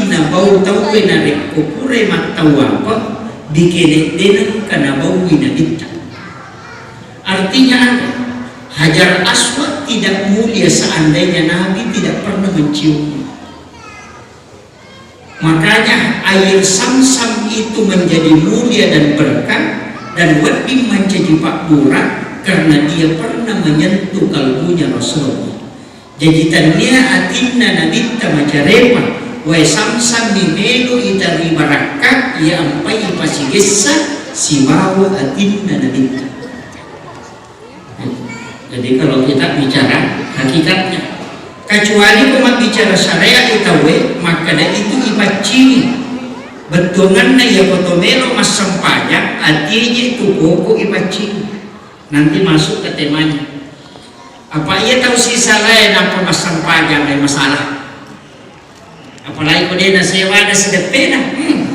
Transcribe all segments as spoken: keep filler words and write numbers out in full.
nabau tauwe narekko purai mattawapa, bikene denengka nabaui nabitta. Artinya apa? Hajar Aswad tidak mulia seandainya Nabi tidak pernah menciumnya. Makanya air Samsam itu menjadi mulia dan berkah dan wedding mancaji pabbura karena dia pernah menyentuh kalbunya Rasulullah. Jaji tannia atinna nabitta macarepa, wae Samsam ni melo itari barakka, iya ampai ipasigessa sibawa atinna nabitta. Jadi kalau kita bicara hakikatnya, kecuali ko mabbicara syariat itawe, makkada itu ipaccingi. Bettuanganna iya ko to melo massempajang, atie je tu poko ipaccingi. Nanti masuk ke temanya. Apa iya tau sisalae nappa massempajang, eh, masalah. Apalagi ko de nasewa ada sedeppena. Hmm.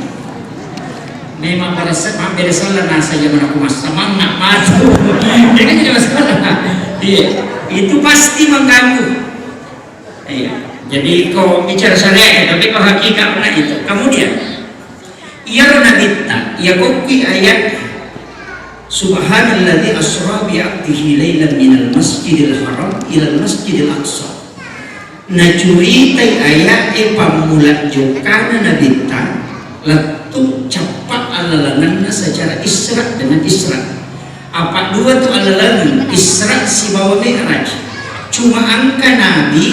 Memang berasa, mabbere sella nasa iya mana ku massamang nak matu. Iya kan jadi masalah. Iya. Itu pasti mengganggu. Iya. Jadi ko bicara syariat, tapi ko hakikat mana itu. Kemudian, iyaro nabitta, iya kokki ayat, "Subhanalladzi asra bi abdihi lailan minal masjidil haram ilal masjidil aqsa." Nacuritai aya'e pammula jokkana nabitta lettu cappa allalengenna secara Isra dengan Isra. Apa dua tu allalengeng Isra sibawa Mi'raj. Cuma engka Nabi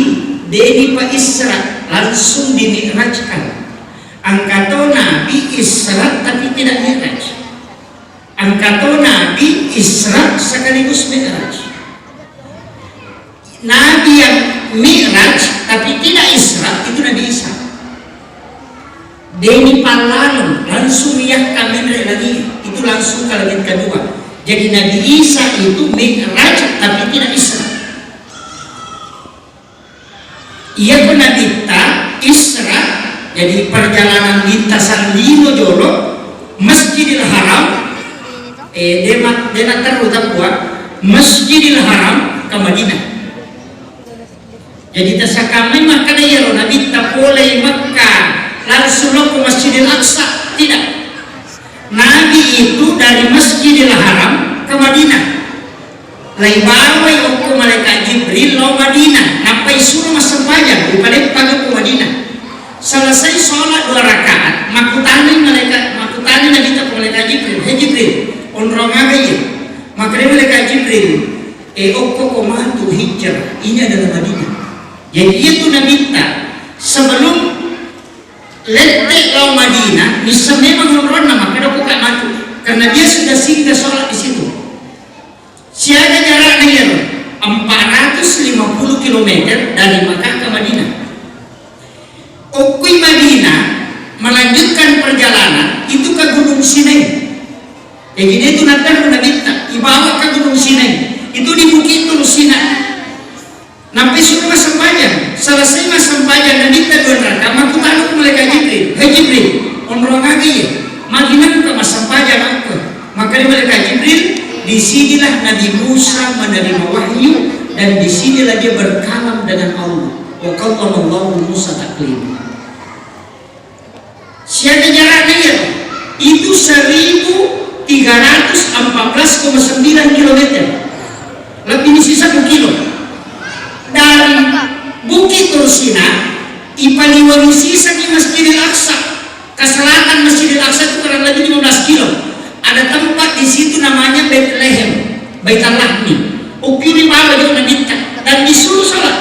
deni pa Isra, langsung di Mi'rajkan. Engka to Nabi Isra tapi tidak Mi'raj. Engka to Nabi Isra sekaligus Mi'raj. Nabi yang Mi'raj tapi tidak Isra itu Nabi Isa. Deni pallaleng langsung iyakka menre langi, itu langsung kalebin kedua. Jadi Nabi Isa itu Mi'raj tapi tidak Isra. Iyako nabitta Isra, jadi perjalanan lintasan lino jolo Masjidil Haram, eh, dema-, dena terru takkua Masjidil Haram ke Madinah. Jadi tasakkamai makkada iyaro nabitta polei Mekka langsung lokko Masjidil Aqsa, tidak. Nabi itu dari Masjidil Haram ke Madinah. Laibawai okko malaikat Jibril lao Madinah, nappai suro massempajang, ripaleppang okko Madinah. Selesai sholat dua rakaat, makkutanai malaikat, makkutanai Nabitta ko malaikat Jibril, "He Jibril, onrong aga iye?" Makkeda malaikat Jibril, "E, okko ko matu hijrah, ini adalah Madinah." Jadi iyatu Nabitta sebelum lette lao Madinah, nisseng memang onronna, makkeda okko ka matu, karena dia sudah singgah sholat di situ. Siaga jarakna iyaro? Empat ratus lima puluh kilometer dari Makkah ke Madinah. Okkoi Madinah melanjutkan perjalanan itu ke Gunung Sinai. Jadi dia itu naterru Nabitta, ibawa ke Gunung Sinai. Itu di Bukit Tur Sina. Nampai suruh massempajang. Selesai massempajang Nabitta dua rakaat, makkutana ku malaikat Jibril, "He Jibril, onrong aga iye? Magi nengka massempajang okko?" Makkeda malaikat Jibril, "Di sinilah Nabi Musa menerima wahyu dan di sinilah dia berkalam dengan Allah. Wa kallamallahu Musa taklima." Siaga jarakna iyaro? Itu seribu tiga ratus empat belas koma sembilan kilometer. Lebih ni sisebbu kilo. Dari Bukit Tursina, ipaliwengi sisengngi Masjidil Aqsa. Ke selatan Masjidil Aqsa itu kurang lebih lima belas kilo. Ada tempat di situ namanya Bethlehem, Baitul Lahmi. Upiuri bawah jauh Nabitta. Dan disuruh sholat.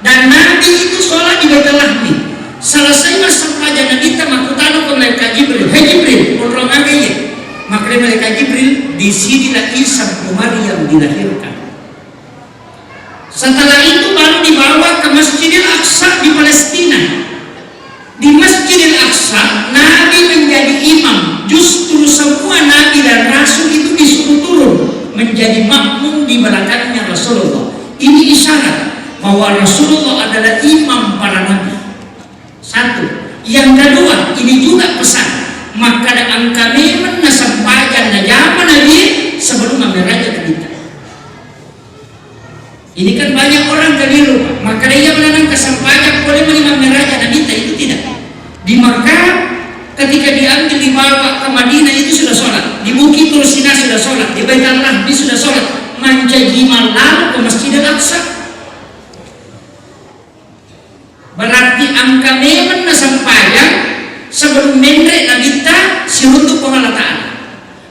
Dan Nabi itu sholat di Baitul Lahmi. Selesai massempajang Nabitta, makkutana ko malaikat Jibril, "He Jibril, onrong aga iye?" Makkeda malaikat Jibril, "Di sinilah Isa bin Maryam dilahirkan." Setelah itu baru dibawa ke Masjidil Aqsa di Palestina. Di Masjidil Aqsa, Nabi menjadi imam. Justru semua Nabi dan Rasul itu disuruh turun menjadi makmum di belakangnya Rasulullah. Ini isyarat bahwa Rasulullah adalah imam para nabi. Satu. Yang kedua, ini juga pesan. Makkada engka memeng nasempajang najama Nabi sebelum mammeraja Nabitta. Ini kan banyak orang keliru, Pak. Makkada iya menanam kesempajang boleh meni mammeraja Nabitta, itu tidak. Di Makkah, ketika diambil dibawa ke Madinah itu sudah sholat, di Bukit Tursina sudah sholat, di Baitul Lahmi sudah sholat, mancaji mallaro ke Masjidil Aqsa. Berarti engka memang nasempajang sebelum menre Nabitta siruntu Puang Allah Ta'ala.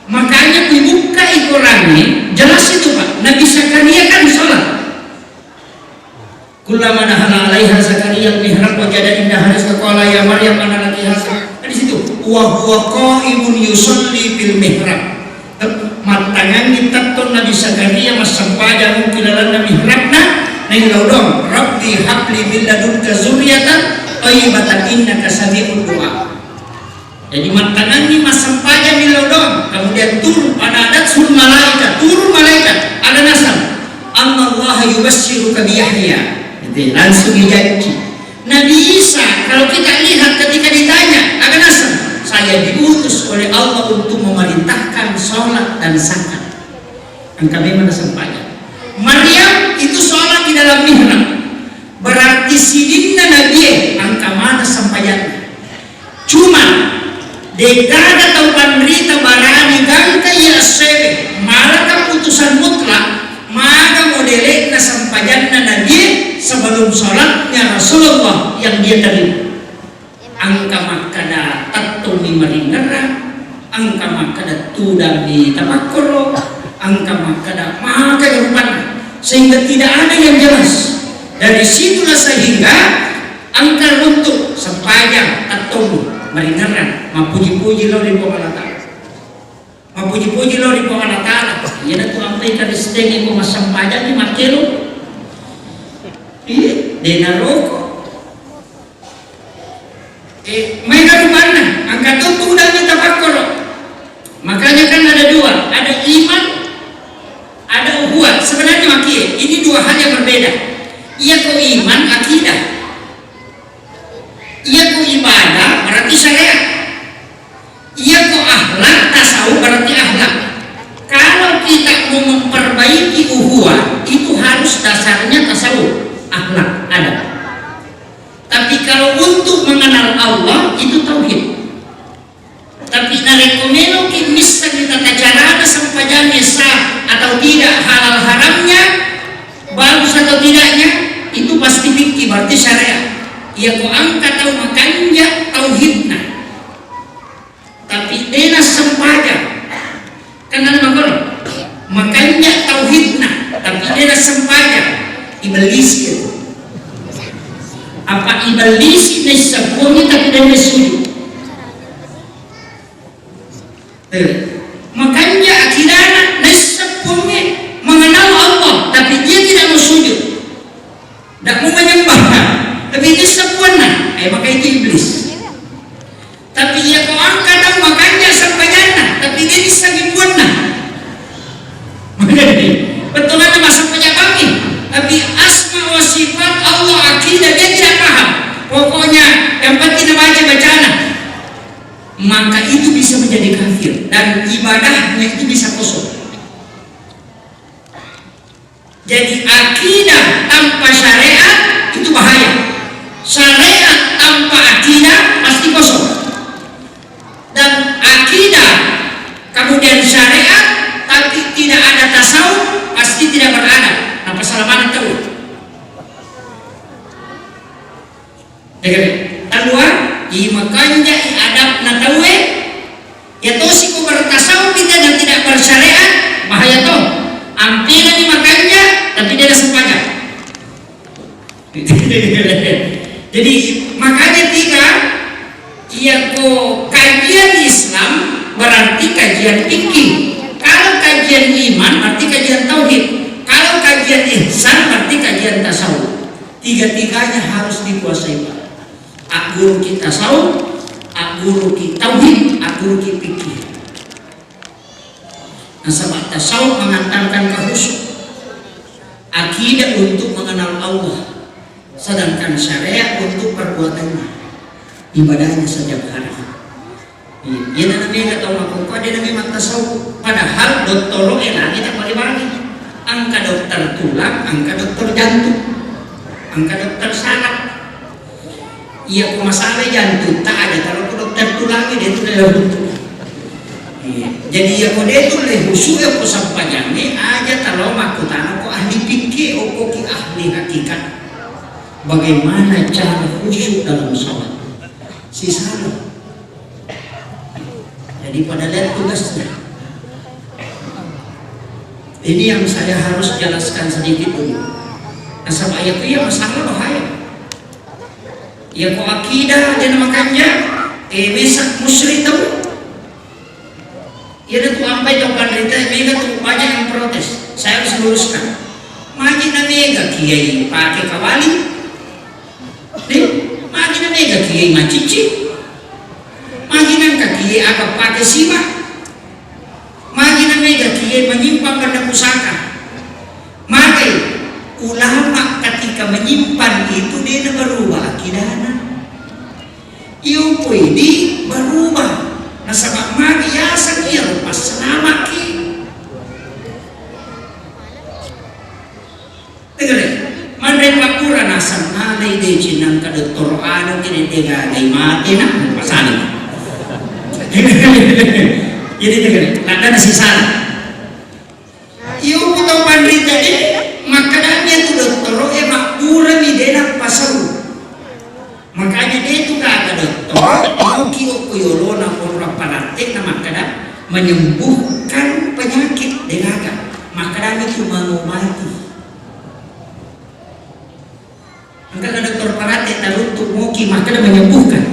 Makanya dibukkai Qurannya, jelas itu, Pak. Nabi Zakaria kan sholat. Kullama dakhala 'alaiha Zakaria al-mihrab wajada 'indaha rizqan qala ya Maryam anna laki hadza. Kan di situ, wa huwa qa'imun yusalli fil mihrab. Tet-, mattangangngi tettong Nabi Zakaria massempajang ri lalenna mihrabna, naillau dong, "Rabbi habli min ladunka zurriyatan thayyibatan innaka sami'ud du'a." Jadi mattangangngi massempajang millau doang, kemudian turun pada adat suruh malaikat, turun malaikat, ada nasab, "Annallaha yubasyyiruka bi Yahya." Gitu, langsung dijanji. Nabi Isa, kalau kita lihat ketika ditanya, ada nasab, "Saya diutus oleh Allah untuk memerintahkan sholat dan zakat." Engka memang nasempajang. Maryam itu sholat di dalam mihrab. Berarti sininna Nabie engka maneng sempajanna. Cuma, degaga tau panrita barani gangka iya essoewe, mala keputusan mutlak, maga modele'na sempajanna Nabie sebelum sholatnya Rasulullah yang dia terima. Engka makkada tettongmi maringerrang, engka makkada tudangmi tapakkoro, engka makkada maka rupanna, sehingga tidak ada yang jelas. Dari situlah sehingga engka runtu sempajang tettongmi maringerrang, mappuji-puji lao ri Puang Allah Ta'ala. Mappuji-puji lao ri Puang Allah Ta'ala. Iyanatu ampai Kristen ko massempajangngi makkelo. Iya, dena roko. Eh, maega rupanna, engka to tudang tapakkoro. Makanya kan ada dua, ada iman, ada uhuwah. Sebenarnya makie, ini dua hal yang berbeda. Iya ko iman, akidah. Iya ko ibadah, berarti syariat. Iya ko akhlak, tasawuf berarti akhlak. Kalau kita mau memperbaiki uhuwah, itu harus dasarnya tasawuf, akhlak, adab. Tapi kalau untuk mengenal Allah, itu tauhid. Tapi narekko meloki missengi tata carana sempajangnge sah atau tidak, halal haramnya, bagus atau tidaknya, itu pasti fikih, berarti syariat. Iya ko engka tau makanja tauhidna. Tapi dena sempajang. Kenal makoro? Makanya tauhidna, tapi dena sempajang. Iblis itu. Apa iblis ini sepuhnya tapi dena sujud. Eh, makanya akidana nessa puangnya mengenal Allah, tapi dia tidak mau sujud. Tidak mau menyembah. Tapi dia sepuhnya. Eh, maka itu iblis. Tapi iya ko engka tau makanja sempajanna, tapi de' nissengngi puanna. Makanya, bettulanna massempajang bawang, tapi asma wa sifat Allah akidah dia tidak paham. Pokoknya yang penting nabaca bacana, maka itu bisa menjadi kafir dan ibadahnya itu bisa kosong. Jadi akidah tanpa syariat itu bahaya. Syariat tanpa akidah pasti kosong. Dan akidah kemudian syariat tapi tidak ada tasawuf pasti tidak beradab. Nah, pasal mana tahu? Dega, talua, i makanja i adabna tauwe, ya tosi ko bertasawuf kita dan tidak bersyariat, bahaya to. Ampilani makanja, tapi dia rasa pajak. Jadi, makanya tiga, iya ko kajian Islam berarti kajian fikih. Kalau kajian iman berarti kajian tauhid. Kalau kajian ihsan berarti kajian tasawuf. Tiga-tiganya harus dikuasai, Pak. Agguruki tasawuf, agguruki tauhid, agguruki fikih. Nasaba tasawuf mengantarkan ke khusyuk. Akidah untuk mengenal Allah. Sedangkan syariat untuk perbuatannya. Ibadahnya setiap hari. Iya, iya, na mega tau makkokkoe, de' na memang tasawuf. Padahal dottoro'e lagi tak bagi-bagi. Engka dokter tulang, engka dokter jantung, engka dokter saraf. Iya ko masalah jantung ta aja taro ko dokter tulang de tu le runtu. Iya. Jadi iya ko de tu le khusyuk ya ko sampajangnge aja taro makkutana ko ahli fikih, okko ki ahli hakikat. Bagaimana cara khusyuk dalam salat? Sisala. Jadi pada lihat tugasnya. Ini yang saya harus jelaskan sedikit dulu. Nasaba iya ko iya masalah bahaya. Iya ko akidah de na makanja, eh, mesa musyrik tau. Iya tu ampai tau panrita, mega tu banyak yang protes. Saya harus luruskan. Magi na mega kiai pake kawali. Deh, magi na mega kiai macici. Magi nangka kiai aga pake siwa. Magi na mega kiai manyimpan benda pusaka. Magai ulama ketika menyimpan itu de na berubah akidana. Iyo poi di berubah. Nasaba magi yaseng iya rupa selamaki. Tegere, manre pappura naseng manai deceng nangka dottoro anu kene degagai mate na pasali. Jadi tegere, ladda na sisala. Iyo ko tau panrita de, makkadami tu dottoro e mappurami de nappasau. Makanya de tu gaga dottoro, mauki okko yolona onrong paratte na makkada menyembuhkan penyakit de gaga. Makkadami tu mengobati. Engka ga dokter parate taruntu moki makkeda menyembuhkan?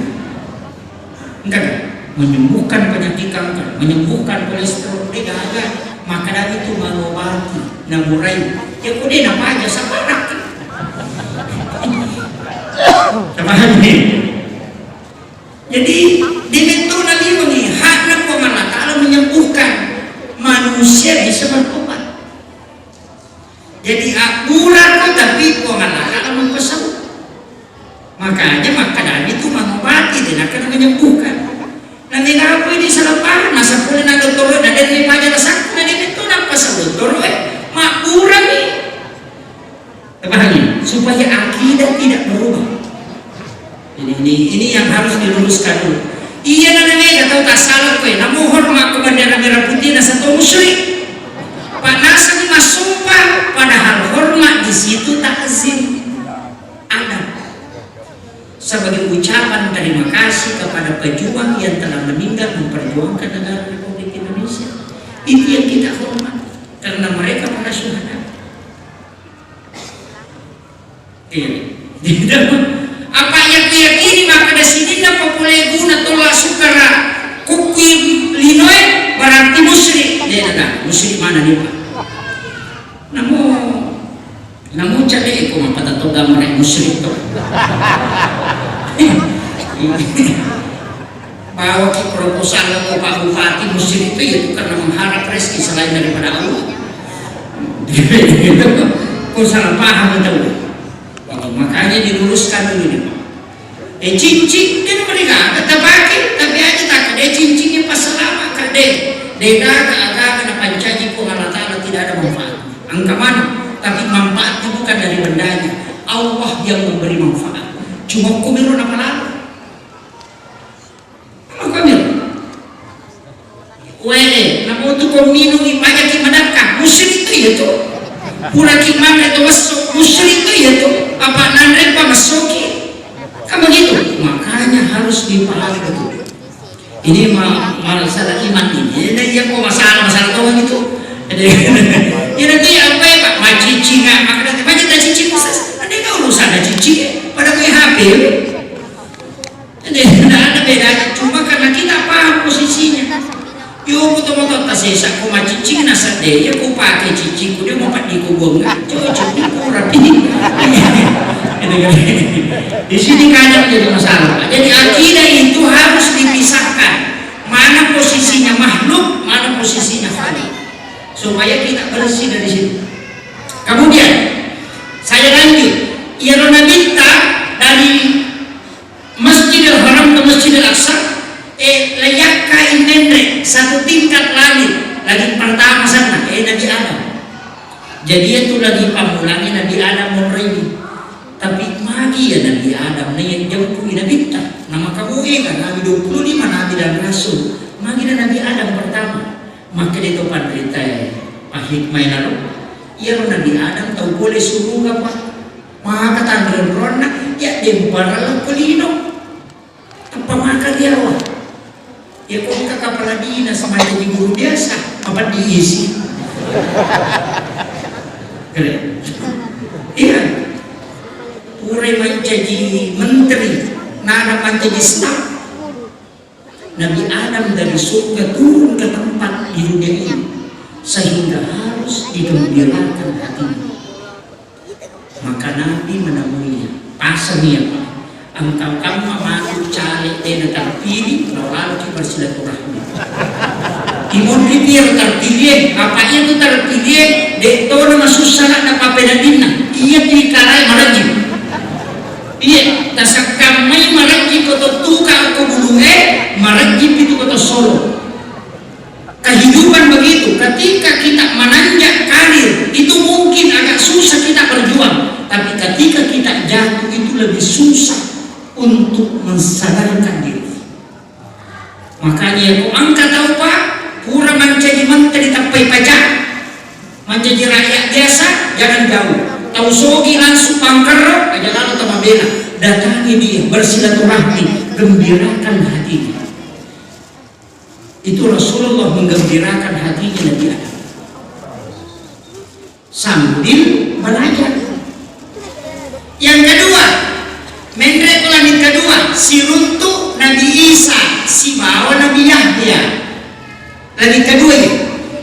Engka ga? Menyembuhkan penyakit kanker, menyembuhkan kolesterol, de gaga. Makkeda itu mengobati, namurai. Ya ko de napaja sabarak. Paham ni? Jadi, de metto naliwengi hakna Puang Allah Ta'ala menyembuhkan, manusia bisa bertobat. Jadi abbura ko tapi Puang Allah Ta'ala mempesau. Makanya makkadami tu mengobati de nakkeda menyembuhkan. Nanti apa ini salah paham, masa pole na dottoro na dari paja na sakku na de metto napasau dottoro e mabbura ni. Pahami? Supaya akidah tidak berubah. Ini, ini, ini yang harus diluruskan dulu. Iya na mega tau tasala koe, namo hormat ko bendera merah putih na sato musyrik. Pak naseng massumpah, padahal hormat di situ takzim. Adab. Sebagai ucapan terima kasih kepada pejuang yang telah meninggal memperjuangkan negara Republik Indonesia. Itu yang kita hormat karena mereka para syuhada. Iya. Apa yang kuyakini makkeda sininna papole guna tola sukara kukkui linoe berarti musyrik. Dena, musyrik mana nih, Pak? Namo, namo cade ko mapata to gamre musyrik to. Bawa ki proposal ke Pak Bupati, musyrik itu ya itu karena mengharap rezeki selain daripada Allah. Kau salah paham itu. Makanya diluruskan dulu nih, Pak. Eh, cincin, dia mereka ada tapake, tapi aja tak ada cincin yang pas selama kade. Dega aga-aga na pancaji Puang Allah Ta'ala tidak ada manfaat. Engka mana? Tapi manfaatnya bukan dari bendanya. Allah yang memberi manfaat. Cuma kumiro na palala. Makkoni, wae, namutu ko minungi, pajaki madakka, musyrik tu iya tu. Puraki manre to messo, musyrik tu iya tu. Apa nanre pa messoki? Kan begitu. Makanya harus dipahami betul. Ini ma-, masalah iman ini. Ini yang mau masalah, masalah tahu gitu. Jadi, ya nanti apa ya, Pak? Macicingan, maka nanti macam tak cicing, Ustaz. Ada nggak urusan ada cicing? Pada punya H P. Jadi, tidak ada bedanya, cuma karena kita paham posisinya. Yo, ku to moto tasesa, ku maciccing na sedde, ya ku pakai ciccing, ku dia mau padi ku buang, cocok ni ku rapi. Gitu kan. Di sini kadang jadi masalah. Jadi akidah itu harus dipisahkan. Mana posisinya makhluk, mana posisinya khalik. Supaya kita bersih dari situ. Kemudian, saya lanjut. Iyaro nabitta dari Masjidil Haram ke Masjidil Aqsa, eh, layakka inenre satu tingkat langit, lagi pertama sana, eh, Nabi Adam. Jadi itu lagi pammulani Nabi Adam monro ini. Tapi magi ya Nabi Adam, na yang jempui Nabi Mega nabi dua puluh lima nabi dan rasul. Magi na Nabi Adam pertama. Makkeda to panritae, pahikmai naro. Iyaro Nabi Adam tau pole suruga, Pak. Maka tanronna, ya, dempara ko lino. Tappa makan yawa. Ya, kok engka kepala dinas mancaji guru biasa, apa diisi? Keren. Iya. Pura mancaji menteri, nana mancaji staf. Nabi Adam dari surga turun ke tempat di dunia ini, sehingga harus digembirakan hatinya. Maka Nabi menemui, pasang ya, Pak. Engkau kamma matu caleg de na terpilih, lao laloki bersilaturahmi. Imonri pier terpilih, apa iya tu terpilih, de tona masussa na papenadinna. Iya tu ikarai marajin. Iya, tasakkammai marajji ko tottuka ko bulunge, marajji pitu ko to solo. Kehidupan begitu, ketika kita menanjak karir, itu mungkin agak susah kita berjuang, tapi ketika kita jatuh itu lebih susah untuk mensadarkan diri. Makanya ko engka tau, Pak, pura mancaji menteri tappai pajak, mancaji rakyat biasa, jangan jauh. Tau sogi langsung pangkerro, aja lalu tamabela. Datangi dia, bersilaturahmi, gembirakan hatinya. Itu Rasulullah menggembirakan hatinya Nabi Adam. Sambil belajar. Yang kedua, menre ko lani kedua, siruntu Nabi Isa sibawa Nabi Yahya. Lani kedua ya.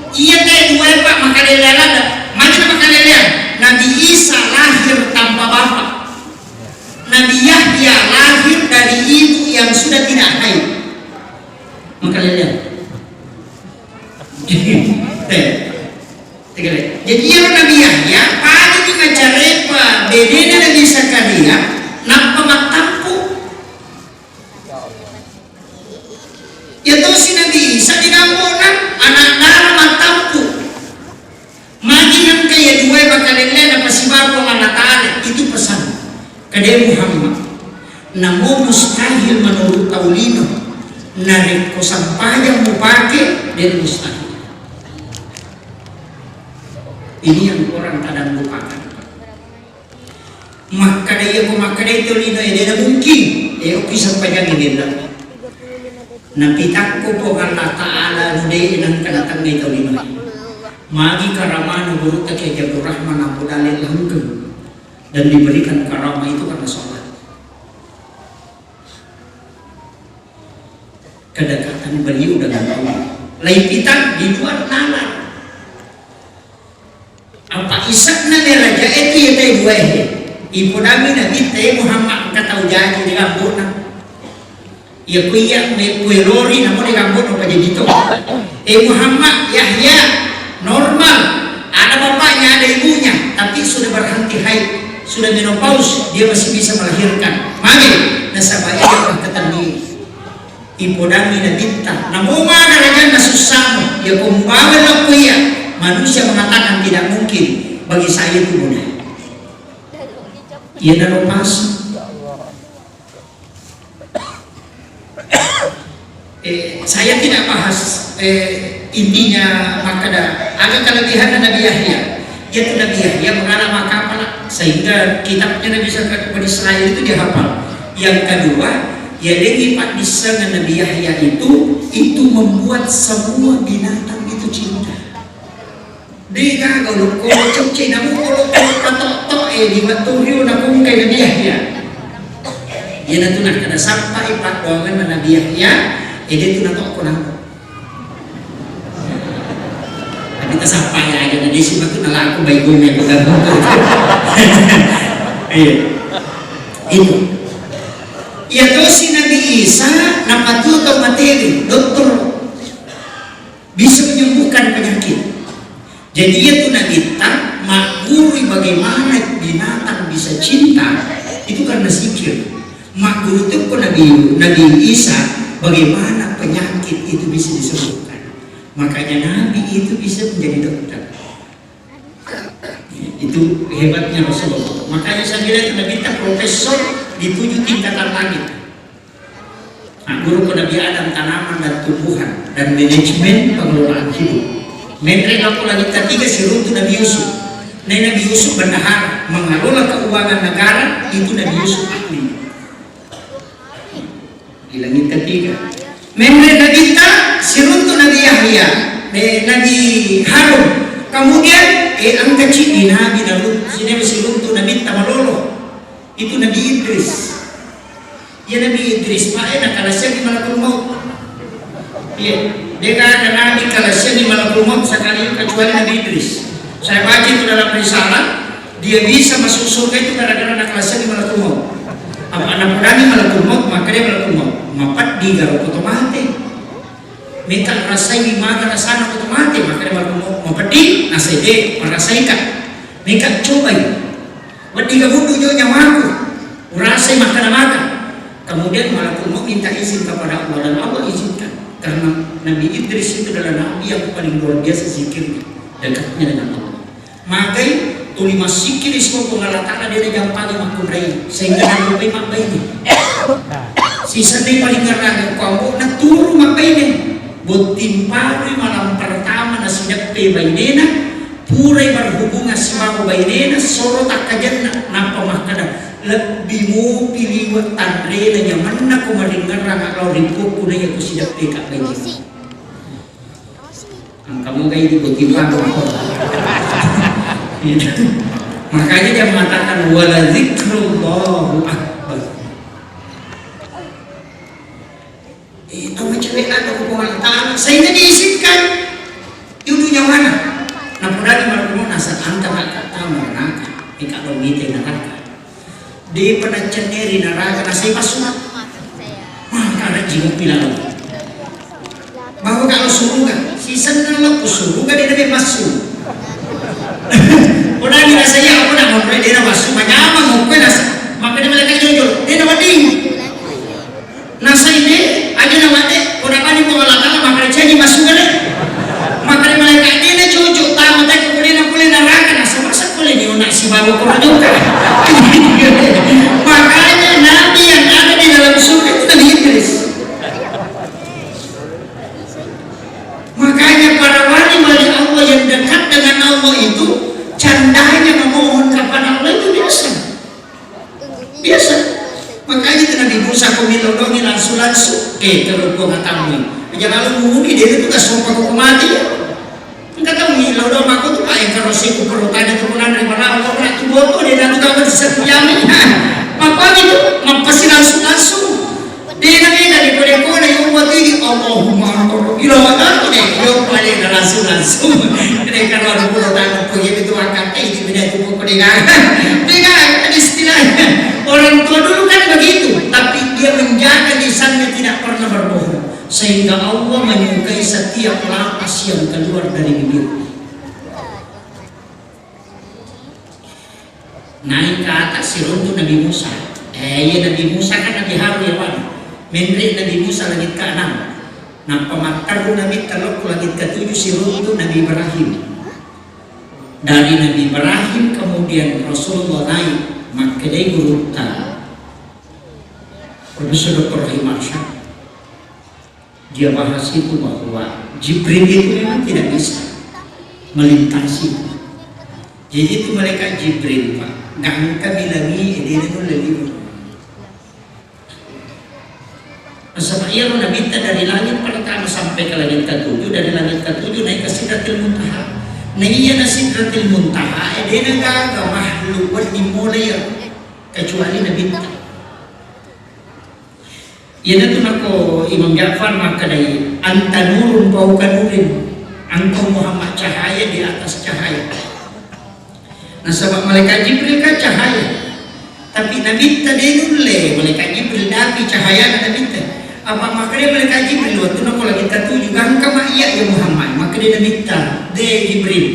Iya te dua, Pak, makalelean ada. Mana makalelean? Nabi Isa lahir tanpa bapak. Nabi Yahya lahir dari ibu yang sudah tidak haid. Makalelean. Teh. Tegale. Jadi, iyaro Nabi Yahya, pada di macarepa bedena Nabi Zakaria, nappa mattampu. Ya tosi Nabi Isa di gambona, anak dara mattampu. Magi nengka iya duae makalelean napasibawa Puang Allah Ta'ala, itu pesan. Kade Muhammad, namo mustahil menurut tau lino, narekko sempajang mupake, de mustahil. Ini yang orang kadang lupakan. Makkada iya ko makkada itu lino, eh, de mungkin, eh, oki sempajang ini. Napitakko Puang Allah Ta'ala, nu de nengka natengngai tau lino. Magi karamana gurutta Kiai Abdul Rahman Abu Dalil Langkeng dan diberikan karamah itu karena sholat. Kedekatan beliau dengan Allah. Laipitang di luar nalar. Apa isakna meraja itu ya teh dua he. Ipodami Nabi teh Muhammad engka tau jaji di gambona. Ya kuya me kue lori namo di gambona apa jadi to. Eh Muhammad, Yahya, normal. Ada bapaknya, ada ibunya, tapi sudah berhenti haid, sudah menopause, dia masih bisa melahirkan. Mage, nasaba iya ketenni. Ipodangi Nabitta, namo maga rajanna sussamu, iya ko mubawa lao ko iya, manusia mengatakan tidak mungkin bagi saya itu mudah. Iyanaro pas. Eh, saya tidak bahas, eh, intinya makkada, aga kelebihanna Nabi Yahya. Yaitu Nabi Yahya mengalami kapala sehingga kitabnya Nabi Isa-, Bani Israel itu dihafal. Yang kedua, ya dengi pak dissengan Nabi Yahya itu, itu membuat semua binatang itu cinta. Degaga ulukko cecce, namu ulukko patoktok, eh, di wettu riu nakungkai Nabi Yahya. Iyanatu nakkeda sappai paddoangenna Nabi Yahya, eh, detu natokko namo. Tapi tasappai aja, na desi matu nalaku baik gome pegang. Iya. Itu. Iya tosi Nabi Isa, napatuo tau materi, dokter. Bisa menyembuhkan penyakit. Jadi, iya tu Nabitta maggurui bagaimana binatang bisa cinta, itu karena zikir. Magguru tu ko Nabi, Nabi Isa, bagaimana penyakit itu bisa disembuhkan. Makanya Nabi itu bisa menjadi dokter. Itu hebatnya Rasulullah. Makanya saya bilang itu Nabitta profesor di tujuh tingkatan langit. Magguru ko Nabi Adam tanaman dan tumbuhan dan manajemen pengelolaan hidup. Menre lako langit ketiga siruntu Nabi Yusuf. Nai Nabi Yusuf bendahara mengelola keuangan negara, itu Nabi Yusuf ahli. Di langit ketiga. Menre Nabi ta siruntu Nabi Yahya, eh, Nabi Harun. Kemudian eh engka cidi Nabi Daud, sini siruntu Nabi ta malolo. Itu Nabi Idris. Iya Nabi Idris, Pak, eh, nakalaseangi malakul maut. Iya, de gaga nabi kalaseangi malakul maut sekali kecuali Nabi Idris. Saya baca itu dalam risalah, dia bisa masuk surga itu gara-gara nakalaseangi malakul maut. Apa anak berani malakul maut, maka dia malakul maut. Mapeddi garo ko to mate. Meka rasai maga rasana ko to mate, maka dia malakul maut. Mapeddi, nasai de, marasaika. Meka cobai. Wedding gabuddu jo nyawaku, urasai makkeda maka. Kemudian malakul maut minta izin kepada Allah dan Allah izinkan. Karena Nabi Idris itu adalah nabi yang paling luar biasa zikirnya, dekatnya dengan Allah. Magai tuli massikiri sibawa Puang Allah Ta'ala de najampangi makkunrai sehingga nalupai mabbaine. Sisenni paling ngerang ko ambo naturu mabbaine. Botting parui malam pertama nasideppe bainena, purai berhubungan sibawa bainena, soro takkajenna, nappa makkeda, lebbi mopi liwe tanrena nyamenna ko maringerrang lao ri pokku naiya ko sideppe ka bainena. Engka moga idi botting parui. Makanya dia mengatakan, "Wala zikrullahu akbar." Eh, tau macawe ladde ko Puang Allah Ta'ala, sehingga diizinkan yudu nyawana. Napodani malakul maut nasa anta maka tau neraka, mika lo mite neraka. Depa naccenneri neraka, nasai massu. Maka rajing pilalo. Bahwa kalau suruga, sisenna lo ku suruga de nabe massu. Podani nasai apa nak monroi de na massu, manyamang ko nasa. Maka de malaikat jujur, de na wedding. Nasai de, aja na mate, ko napani Puang Allah Ta'ala, makkeda caji massuga de. Makkeda malaikat de na cocok, tama te ko de na pole neraka, nasa masa pole ni ona sibawa ko rajoka. Makanya nabi yang ada di dalam surga itu Nabi Idris. Makanya para wali-wali Allah yang dekat dengan Allah itu candanya memohon kepada Allah itu biasa. Biasa. Makanya itu Nabi Musa ko millau doangi langsung-langsung. Eh, kalau gua katamu. Aja lalu muni dia itu tak sopan ko mati. Engka tau millau doang mako tu, Pak, yang karo siku perlu tanya tu, punan dari mana Allah nak tu botol dia nak tu kawan setiap ni. Apa gitu? Apa sih langsung-langsung? Dena beda di kode-kode yang buat ini, Allahumma anta rabbi, ila wa ta'ala, yo pale na langsung-langsung. Dena kalau ada pulau tanah, ko ye itu angkat, eh, di beda itu ko dena. Dena ada istilahnya. Orang tua dulu kan begitu, tapi dia menjaga lisannya tidak pernah berbohong. Sehingga Allah menyukai setiap lapas yang keluar dari bibir. Naik ke atas siruntu Nabi Musa. Eh, iya Nabi Musa kan Nabi Harun ya, Pak. Menre Nabi Musa langit keenam. Nappa matteru Nabi telokku langit ketujuh siruntu Nabi Ibrahim. Dari Nabi Ibrahim kemudian Rasulullah naik, makkedai gurutta Profesor Doktor Rahim Arsyad. Dia bahas itu bahwa Jibril itu memang tidak bisa melintasi. Jadi itu malaikat Jibril, Pak, gangka bilangi edena nulle liwe. Nasaba iyaro nabitta dari langit pertama sampai ke langit ketujuh, dari langit ketujuh naik ke Sidratil Muntaha. Nah, iya na Sidratil Muntaha, edena gaga makhluk wedding molai iya, kecuali nabitta. Iyanatu nako Imam Ja'far makkedai, "Anta nurun fauqa nurin." Engkau Muhammad cahaya di atas cahaya. Nasaba malaikat Jibril kan cahaya. Tapi Nabitta de nulle, malaikat Jibril dapi cahayana Nabitta. Apa makkeda malaikat Jibril, wettunna ko lagi katuju, gangka ma iya ya Muhammad, makkeda Nabitta, de Jibril,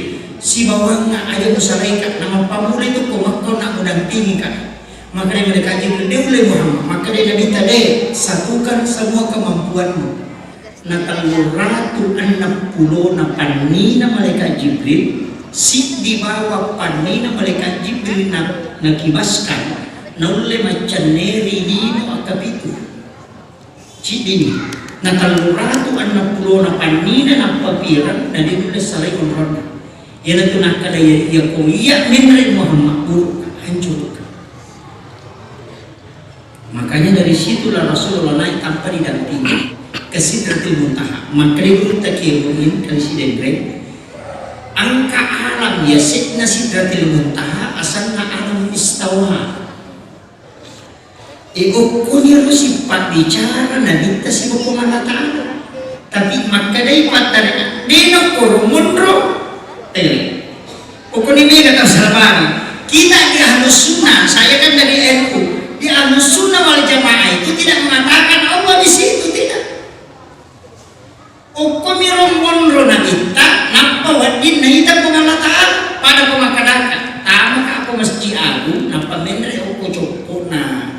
sibawangnga aja musalaika, namappamula itu ko makko nak mudampingi ka. Makkeda malaikat Jibril, "De ulle Muhammad." Makkeda Nabitta, "De, satukan semua kemampuanmu." Na telluratu enneng pulona pannina malaikat Jibril, siddi bawang pannina malaikat Jibril na, nakibaskan, naulle maccenneri lino akkapitu. Ciddini, na telluratu enneng pulona pannina nappa pireng, na de nulle salai onronna. Iyanatu nakkeda iya, iya ko iya menre Muhammad, burukka, hancurukka. Makanya dari situlah Rasulullah naik tanpa didampingi ke Sidratil Muntaha. Makkeda gurutta Kiai Muin kali Sidenreng, engka alam yase'na Sidratil Muntaha, asenna alam istawa. E, okkoniro sipabbicara Nabitta sibawa Puang Allah Ta'ala. Tapi makkedai pattareka, de nakkoro monro tele. Okkoni mega tau salabari. Kita di Ahlus Sunnah, saya kan dari N U. Di Ahlus Sunnah wal Jamaah itu tidak mengatakan Allah di situ, tidak. Okkomiro monro Nabitta, nappa wedding naita Puang Allah Ta'ala. Pada ko makkedaka, tamaka ko Masjid Agung, nappa menre okko coppo'na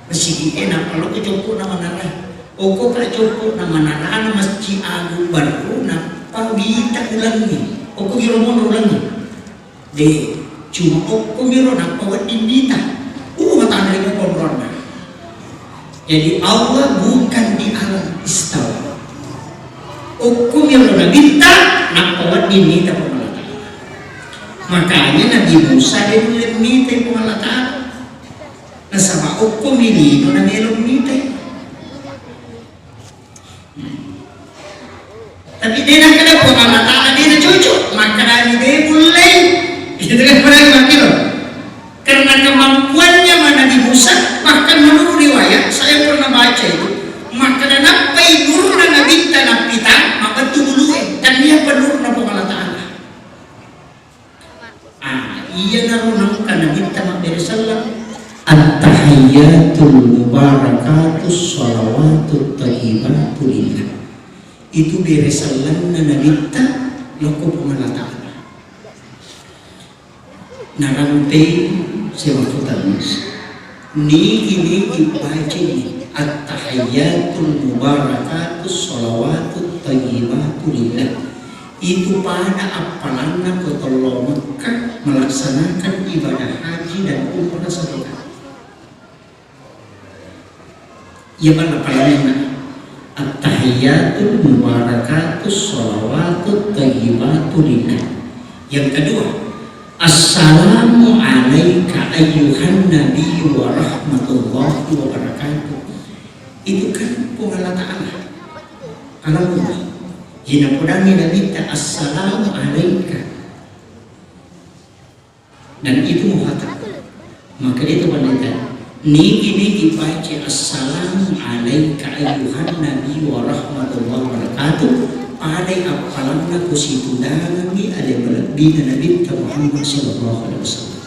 masigi'e, nappa lokko coppo'na manara. Okko ka coppo'na manarana Masjid Agung baru, nappa wita ulengngi. Okkogiro monro ulengngi. De, cuma okkomiro nappa wedding mita. Uh, matana lima konronna. Jadi Allah bukan di alam istawa. Okkomiro Nabitta nappa wedding mita Puang Allah Ta'ala. Makanya Nabi Musa de nulle mita Puang Allah Ta'ala. Nasaba okkomi lino namelo mita. Tapi de nakkeda Puang Allah Ta'ala de na cocok, makkedani de mullei. Gitu kan, pernah makkiro. Karena kemampuannya ma Nabi Musa, bahkan menurut riwayat, saya pernah baca itu, makkeda nappai nurna Nabitta nappita, mabbettu bulue, tannia penurna Puang Allah Ta'ala. Ah, iyanaro nengka Nabitta mabbere selleng. At-tahiyyatul mubarakatus shalawatut thayyibatu lillah. Itu bere sellenna Nabitta lokko Puang Allah Ta'ala. Narampei sewaktu tannis. Nigi-nigi bacini at-tahiyyatul mubarakatus shalawatut thayyibatu lillah. Itu pada appalanna ko tello Mekka melaksanakan ibadah haji dan umrah sedekah. Iya bang appalanna. At-tahiyyatul mubarakatus shalawatut thayyibatu lillah. Yang kedua, Assalamu alaika ayyuhan nabiyyu wa rahmatullahi wa barakatuh. Itu kan Puang Allah Ta'ala. Kalamullah. Jina podangi Nabitta, Assalamu alaika. Dan itu muhata. Maka itu pandita. Nigi-nigi baca Assalamu alaika ayyuhan nabi wa rahmatullahi wa barakatuh. Padai appalanna kusitudangangi ale malebbina Nabitta Muhammad sallallahu alaihi wasallam.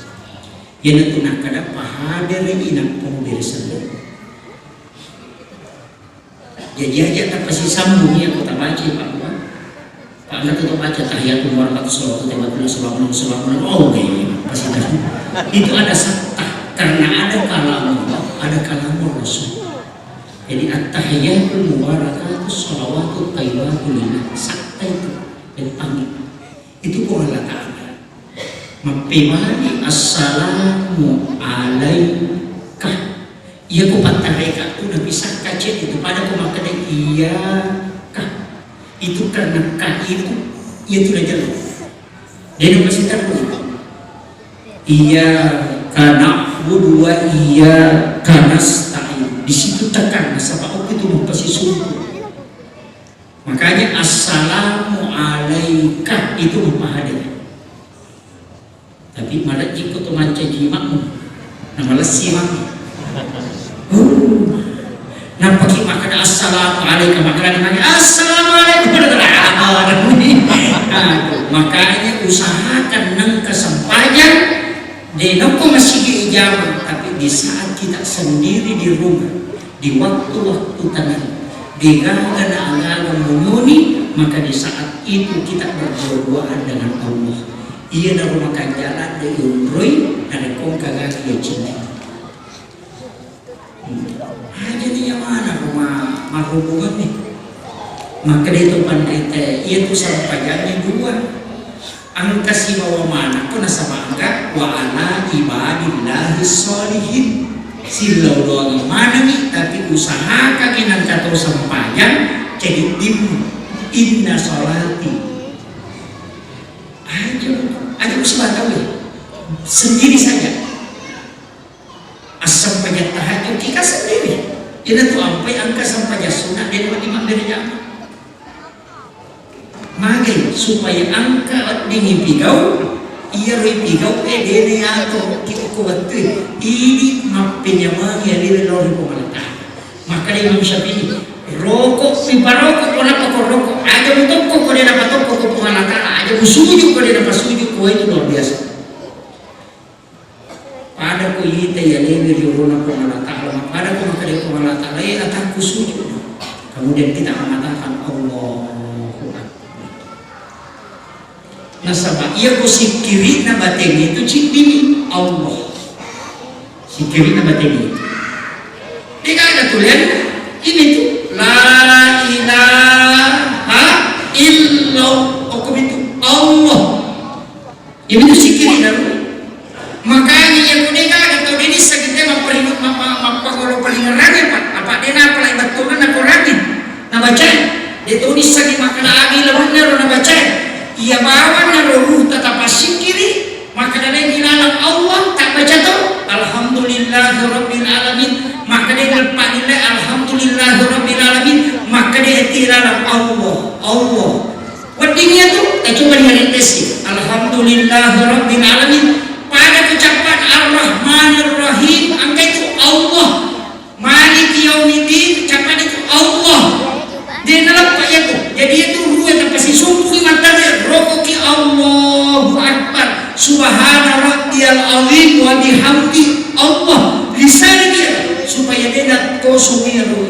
Iyanatu nakkeda pahadere inappa mubere selleng. Jaji aja tapasisambung iya ko tabaca Pak Gua. Pak, engka tu baca tahiyatu mubarakatu salawatu thayyibatu lillah, assalamualaikum, assalamualaikum. Oh, iya, iya, pasti dah. Itu ada sabta karena ada kalamullah, ada kalamur Rasul. Jadi at-tahiyatu mubarakatu salawatu thayyibatu lillah. Sabta itu dan panggil. Itu Puang Allah Ta'ala. Mappebali, "Assalamu alaika." Iya ko pattareka tu napisakka cedde tu pada ko makkeda, "Iyyaka." Itu karena ka itu, iya tu najello. Dena masih terus. "Iyyaka na'budu wa iyyaka nasta'in." Di situ tekan, nasaba oke tu mupasisungku. Makanya, "Assalamu alaika" itu mupahadere. Tapi malejji ko to mancaji makmu. Na malessi makmu. Uh. Nappaki makkeda, "Assalamu alaika," makkeda, "Assalamu alaikum." Aduh, makanya usahakan nengka sempajang, de nokko masigi ijama, tapi di saat kita sendiri di rumah, di waktu-waktu tenang, degaga na agaga munyoni, maka di saat itu kita berdua-duaan dengan Allah. Iyanaro makanjala de yonroi, narekko engka gaki yacinta. Hmm. Aja ni yang mana rumah marhubungan ni. Makkeda itu pandita, iya tu sampajannya dua. Engka sibawa manakko nasaba engka wa ala ibadillahi sholihin. Sillau doang manengi, tapi usahakangi nangka to sempajang, jadi dim-, inna salati. Aja, aja usah tahu ya. Sendiri saja. Assempajang tahajud kita sendiri. Ina tu ampai angka sempajang sunat dan wajib ambil jamaah. Magai supaya engka weddingngi pigau, iyaro ipigau e dena yato ki okko wettue, idi mappenyamengi alewe lao ri Puang Allah Ta'ala. Makkeda Imam Syafi'i, rokok, miparokok ko nappa ko rokok, aja mutokko ko de napatokko ko Puang Allah Ta'ala, aja musuju ko de napasuju ko, itu luar biasa. Pada ko ita ya lewe ri olona Puang Allah Ta'ala, pada ko makkeda Puang Allah Ta'ala, eh, atakku sujud. Kemudian kita mengatakan, Allahu Akbar. Nasaba iya ko sikkiri'na bateng itu ciddini Allah. Sikkiri'na bateng itu. Degaga tulen ini tu la ilaha illallah. Okko itu Allah. Iyami tu sikkiri' na. Makanya iya ko de' gaga tau de' nisseng te mapparingu-, mappa-, mappagolo palingerrangnge, Pak. Apa de' napalai bettuanna Korangnge nabacae. De' to nissengngi makkeda aga lamunna ro nabacae. Iya bawanna ro ruhta tapasikkiri', makkeda de' ilalang Allah, tabbaca to. Alhamdulillahirabbil alamin. Makkeda leppa nilai alhamdulillahirabbil alamin. Makkeda ti ilalang Allah, Allah. Wedding iyatu, tacoba ni riddessi. Alhamdulillahirabbil alamin. Pada ucapan Ar-Rahmanir Rahim, engka itu Allah. Maliki yaumiddin, ucapan itu Allah. De' naleppa iyatu. Jadi iyatu rua tapasisumpungi mattare, rokoki Allahu Akbar. Subhana rabbiyal azim wa bihamdi Allah. Lisanna dia supaya de' nakosongi ro.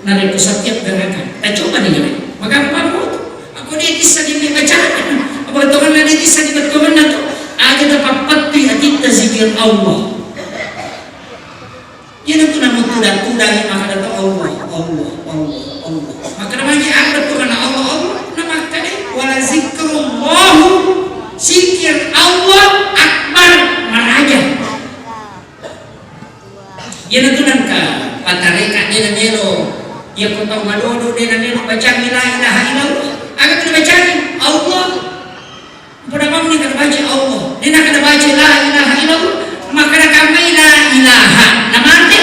Narekko setiap gerakan, eh, coba nih, Jamaah. Magampang mo tu. Aku de' kissa di bacaan. Apa bettuanna de' kissa di bettuanna tu. Aja tapappetti atitta zikir Allah. Iyana tu namu tudang-tudang yang makkeda tu Allah, Allah, Allah, Allah. Makkeda magi ada bettuanna Allah, Allah. Namakkeda wala zikrullahu, zikir Allah akbar, maraja. Iyanatu nengka patarekka de' namelo, iyako tau madodo de' namelo bacangi la ilaha illallah. Aga tu nabacangi? Allah. Pada mauni kada baca Allah. De' na kada baca la ilaha illallah. Makkeda kamai la ilaha. Namate.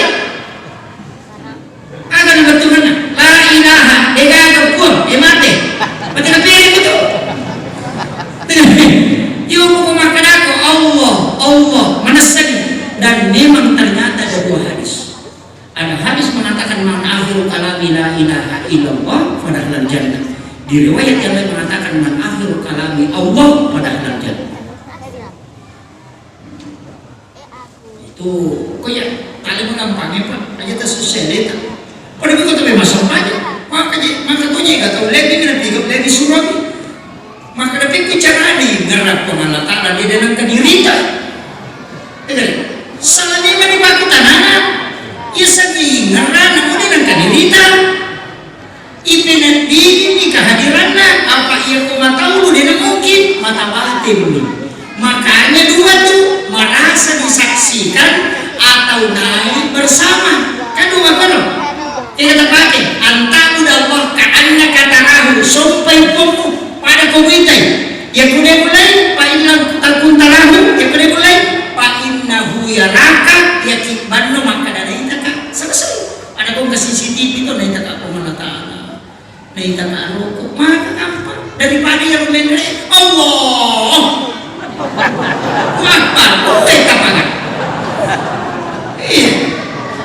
Aga na bettuanna? La ilaha, de'gaga puang, e mate. Mate napere betul. Iyo, ko makkedako Allah, Allah, manessani. Dan memang ternyata ada dua hadis. Ada hadis mengatakan man akhiru kalami la ilaha illallah fadahalal jannah. Di riwayat yang lain mengatakan man akhiru kalami Allah fadahalal jannah. Itu, ko ya, tali mengampangnya, Pak. Aja tak susah, deh, tak. Pada buku tu memang sampahnya. Maka je, maka tu je, gak tahu, lebih kena tiga, lebih suruh. Maka tapi ku cara di ngerap Puang Allah Ta'ala di dalam kedirita. Itu, salah dia mani paku tanana. Ya, sedih, ngerap, namun dia dalam kedirita. Ipeneddingi kehadiranna, apa iya ko mataulu de' namungkin, mata batinni. Makanya dua tu merasa disaksikan atau naik bersama. Kan dua kono. Kita pakai, an ta'budallaha ka'annaka tarahu, sompai pommu pada ko muitai. Ya kude mulai, fa in lam takun tarahu, ya kude mulai, fa innahu yaraka, ya ki banno makkada naitaka. Selesai. Ada kong ke C C T V tu naitaka Puang Allah Ta'ala. Naitaka roko, maka gampang. Daripada yang menre, Allah. Akbar, oh, eh, kapangan. Iya.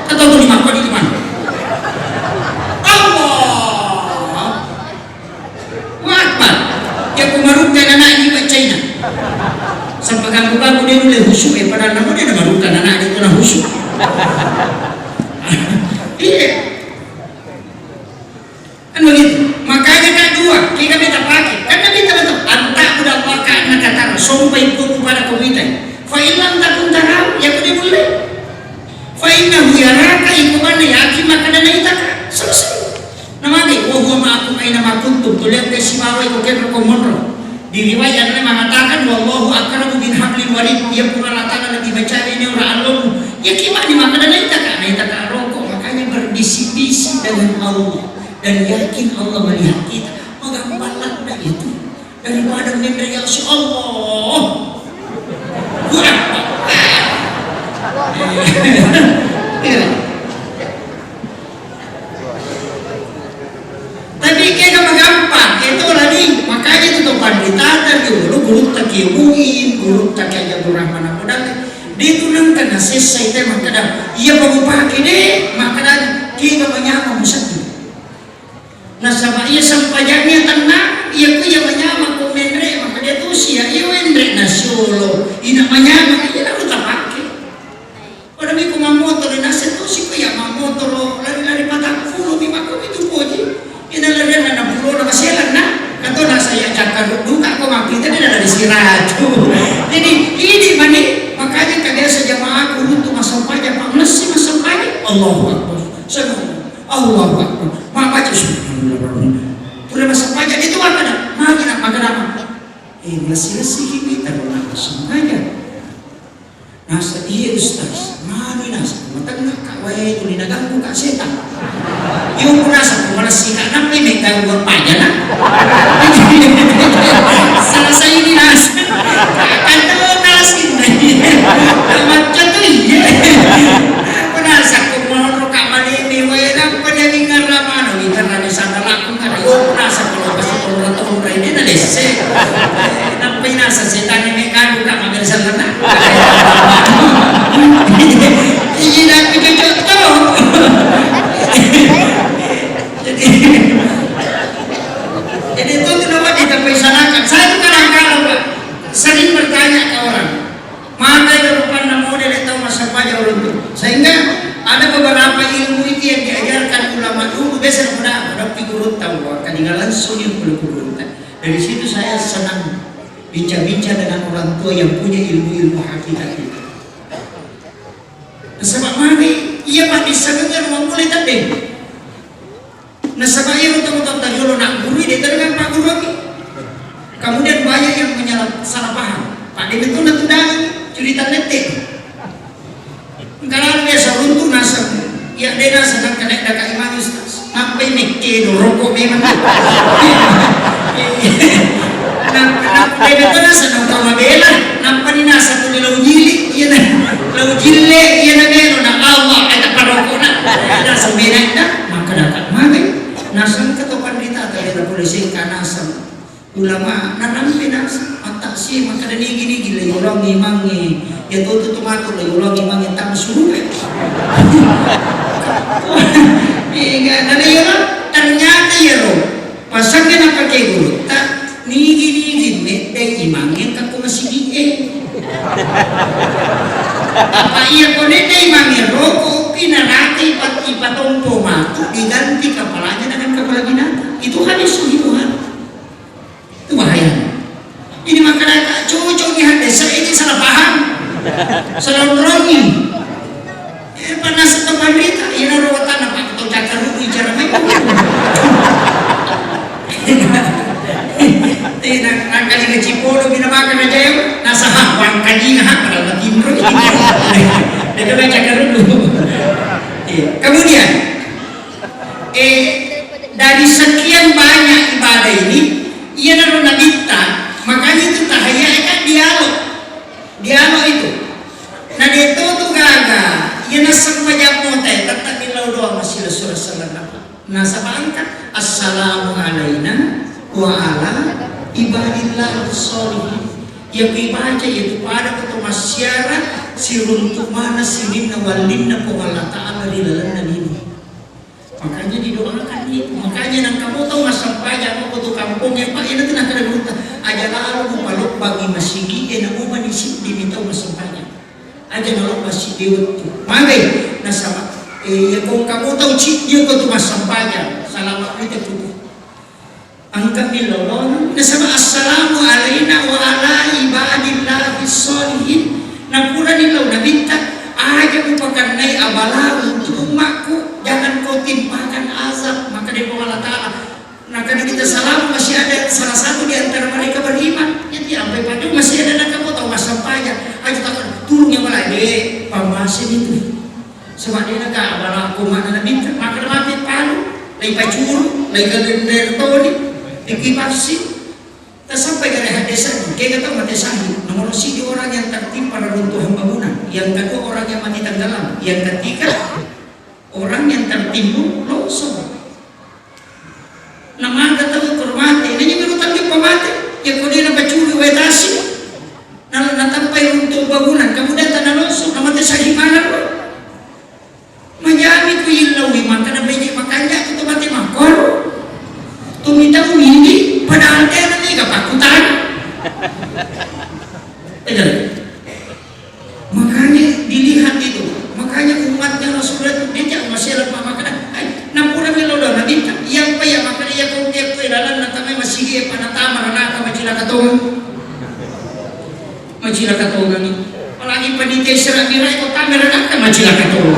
Kata tu lima kali di mana? Allah. Akbar. Ya, ku marukka nana ini bacaina. Sampai ganggu-ganggu dia mulai khusyuk, eh, padahal nama dia marukka nana dia kena khusyuk. Iya. Kan begitu. Makanya kan dua, kita minta pakai. Kan kita minta betul. Anta udah pakai anak kata sompai pun pada komite. Fa illam takun tarau, ya kau boleh. Fa innahu yaraka, iko manna yakin makkeda naitaka. Selesai. Namagi, wa huwa ma'akum aina ma kuntum. Tuliang ke sibawa iko kero ko monro. Di riwayat lain mengatakan, "Wallahu aqrabu min hablil warid." Iya Puang Allah Ta'ala lebih mencapai neura allomu. Iya ki mani makkeda naitaka, naitaka rokok, makanya berbisik-bisik dengan Allah dan yakin Allah melihat kita. Magampang ladde itu daripada menre ya Allah. Kurang. Iya. Tapi kega magampang, itu lagi. Makanya itu to pandita dari dulu, gurutta ki Muin, gurutta ki Abdul Rahman Abu Dhabi. Di tu nengka nasessa itu makkeda, iya pamupake de, makkeda kega manyameng museddi. Nasaba iya sempajangnge tenna, iya ku iya manyameng ko menre, makkeda tu sia iya wenre nasiolo, ina manyameng, iya lalu tapake. Pada miko mammotoro, naseng tosi ko iya mammotoro lari-lari patang pulo mi, makko mi tu poji. Ina lari na pulo na maselang na. Kato nasa iya cakkaruddu ka ko makkita de lari siratu. Jadi ini mani, makanya ka biasa jamaah ku untuk massempajang, Pak, messi massempajang. Allahu Akbar. Subhanallah. Allahu Akbar. Mabbaca subhanallah. Pura massempajang itu makkeda, magi na makkeda, eh, messi-messi kita massempajang. Nasa, "Iya, Ustaz, manu nasa, matengngaka wae tuli naganggu ka setang." Iyo, ku nasa, ku malessi ka, nappai mengganggu apa aja, nak? Selesai ini nasa. Kan tuh nasi, macam tuh, iya. Ku nasa, ku monro ka malini wae, nappa dia dengar ramano, dengar rame sana laku. Ayo, nasa kalau pas orang tahu ini na desse. Nampai nasa setan ini kan bukan makan sana. Ini nak cocok tuh. Jadi, jadi itu tuh nama kita persalahkan. Saya tuh kadang-kadang, Pak, sering bertanya ke orang. Maka itu rupanna model tau massempajang orang tu. Sehingga ada beberapa ilmu itu yang diajarkan ulama dulu, biasa pada pada guru tahu, kan tinggal langsung yang perlu guru. Dari situ saya senang bincang-bincang dengan orang tua yang punya ilmu-ilmu hakikat itu. Sebab mari ia pasti sebenarnya mulai tadi. Nasaba iyaro tomatoatta riolo naggurui, de' tena nappagguruangngi. Kemudian banyak yang menyala-, salah paham. Pak, de' metto natudangi, curita nette. Engka lalo biasa runtu naseng, iya de' naseng engka nek daka imang Ustaz. Nappai mekke do rokok memang. Nappa, nappa de' metto naseng engka mabela, nappani naseng tuli lao jili, iya na, lao jille, iya na melo na Allah, eh, tappa rokok na. Naseng beda, maka daka magai. Nasengka to pandita, tadi ada polisi, engka naseng ulama, nanampe naseng, mattaksi, makkeda nigi-nigi, la yolong imangnge, ya tutu tu matu, la yolong imangnge, tang suruh. Iya, nana yolong, ternyata ya ro, pasanna napake gurutta, nigi-nigi, meddai imangnge, engka ko masigi'e. Apa iya ko neddai imangnge rokok, pi naraka ipat-, ipatompo matu diganti kepalanya dengan kepala binatang. Itu hadis sahih Bukhari. Itu bahaya. Ini makanya cocok di hadis ini salah paham. Salah rongi. Eh, panas atau pandita, ini rawatan apa? Atau cakar dulu bicara main. Eh, nang, nang kali ke Cipolo, bina makan aja ya. Nasaha, wang kali, ha, kalau makin ro. Dia coba cakar dulu. Iya. Kemudian, eh, dari sekian banyak ibadah ini, iyanaro nabitta, makanya itu tahayya kan dialog. Dialog itu. Na de' to tu gaga, iyana sempajang mota, tetap millau doa masih Rasulullah sallallahu alaihi wasallam. Nasaba engka, "Assalamu alaina wa ala ibadillah sholihin." Iya ku ibaca, iya tu pada ko to massiara, siruntu mana sininna wallinna Puang Allah Ta'ala ri lalenna lino. Makanya didoakan itu. Makanya nang kamu tau massempajang ko tu kampung ya Pak, ini tu nak kena gurutta. Aja lalu mupalobbangi masigi, eh, na mubani siddi mi tau massempajang. Aja nalobba siddi wettu. Magai nasaba, eh, iya ko engka mutau ciddi ko tu massempajang, salama mita tu. Engka mi lolona nasaba, "Assalamu alaina wa ala ibadillahi sholihin." Napurani lao nabitta, "Aja mupakannai abala untuk ummakku, jangan kau timpakan azab." Maka dia Allah Ta'ala, Nakkeda kita salama, masih ada salah satu di antara mereka beriman. Jadi, ampai padu masih ada nakamo tau massempajang. Aja takut turun yang malah, eh, pamase itu. Sebab dia nak abala aku mana Nabi, maka Nabi palu, lai pacuru, lai kagender toni, dikipasi. Tasampai dari hadis itu, kega tau mate syahid. Nomor siji orang yang tertimpa reruntuhan bangunan, yang kedua orang yang mati tenggelam, yang ketiga orang yang tertimbun longsor. Namaga tau ko mate, nanya melo tau pamate, ya ko dia napacuri wae tasi, na natampai runtuh bangunan, kemudian tanah longsor, namate sahimana lo. Majami ku illaui, maka nabeje makanja ku to mate makoro. Tumi tau ini, padahal dia na mega pakutana. Tidak. Makanya dilihat itu, makanya umatnya Rasulullah itu dia tidak masih lemah makan. Ai, nampura melo do Nabi, yang apa ya makan ya kau dia kue dalam nak tamai masih dia pada tamar anak macilaka tong, macilaka tong ni. Apalagi panitia serak mirai kau tamar anak macilaka tong.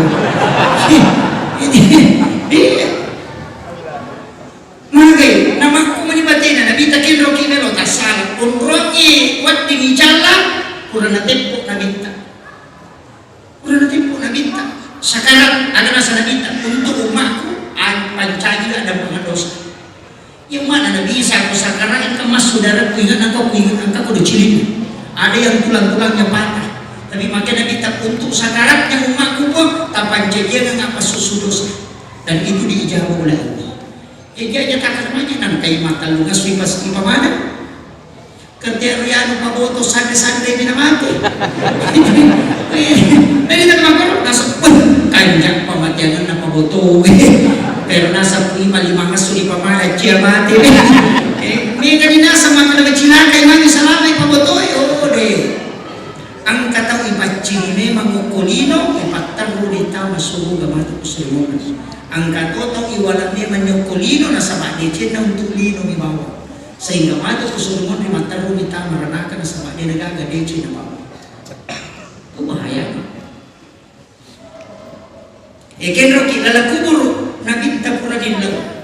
Ini, iya. Magai, namakku mani batena, Nabi takenroki melo tassala. Onrongi weddingi jalla, pura nateppo Nabitta. Pura nateppo Nabitta. Sakarat, ada nasa Nabitta, untuk umatku, an-, pancaji ada pengadosa. Yang mana Nabi Isa, aku sakarat, engka massu darahku, ingat engkau, ku ingat engkau, kudu cilin. Ada yang tulang-tulangnya patah. Tapi makai Nabitta, untuk sakaratnya umatku pun, tapancajiang apa susu dosa. Dan itu diijabah oleh Allah. Jaji aja takar mani nangkai mata lu ngasui pas ipamada. Ketia rianu paboto sande-sande mina mate. Jadi tak makar nasab pun kanjak pamatiangan na paboto. Pero nasab lima lima ngasu ipamada cia mate. Eh, mega dinasa maka na cilaka imani salama ipaboto. Oh deh. Engka tau ipaccini memang okko lino, ipatterru ni tama suruga matu ku suri monri. Engka to tau iwala memang nyokko lino nasaba decenna untuk lino mi bawang. Sehingga matu ku suri monri matterru ni tama ranaka nasaba de nagaga deceng na bawang. Itu bahaya. Ekenroki laleng kuburu, Nabitta pura dillau.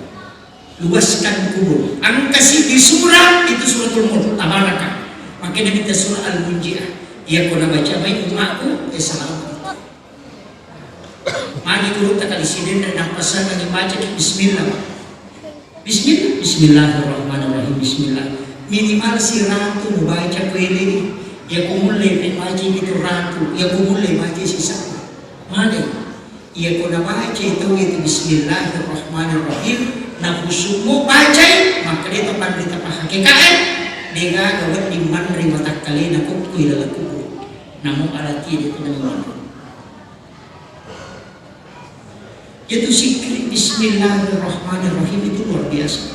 Luaskan kubur. Engka siddi surah, itu Suratul Mulk, tabaraka. Makkeda Nabitta surah Al-Munjiah. Iyako nabaca mai ummaku, eh, selamat. Magi turutta kali sidenre, nampasangeng ibacaki bismillah. Bismillah, bismillahirrahmanirrahim, bismillah. Minimal siratu mubaca kueleni. Iya ko mulle baca itu ratu, iya ko mulle baca sisatu. Magi? Iya ko nabaca tau itu bismillahirrahmanirrahim, nafusummu bacai, makkeda to panrita pahakekae, degaga wedding manre watakkalena ko kui laleng kubur. Namo alaki de tu namo manre. Yaitu zikir Bismillahirrahmanirrahim itu luar biasa.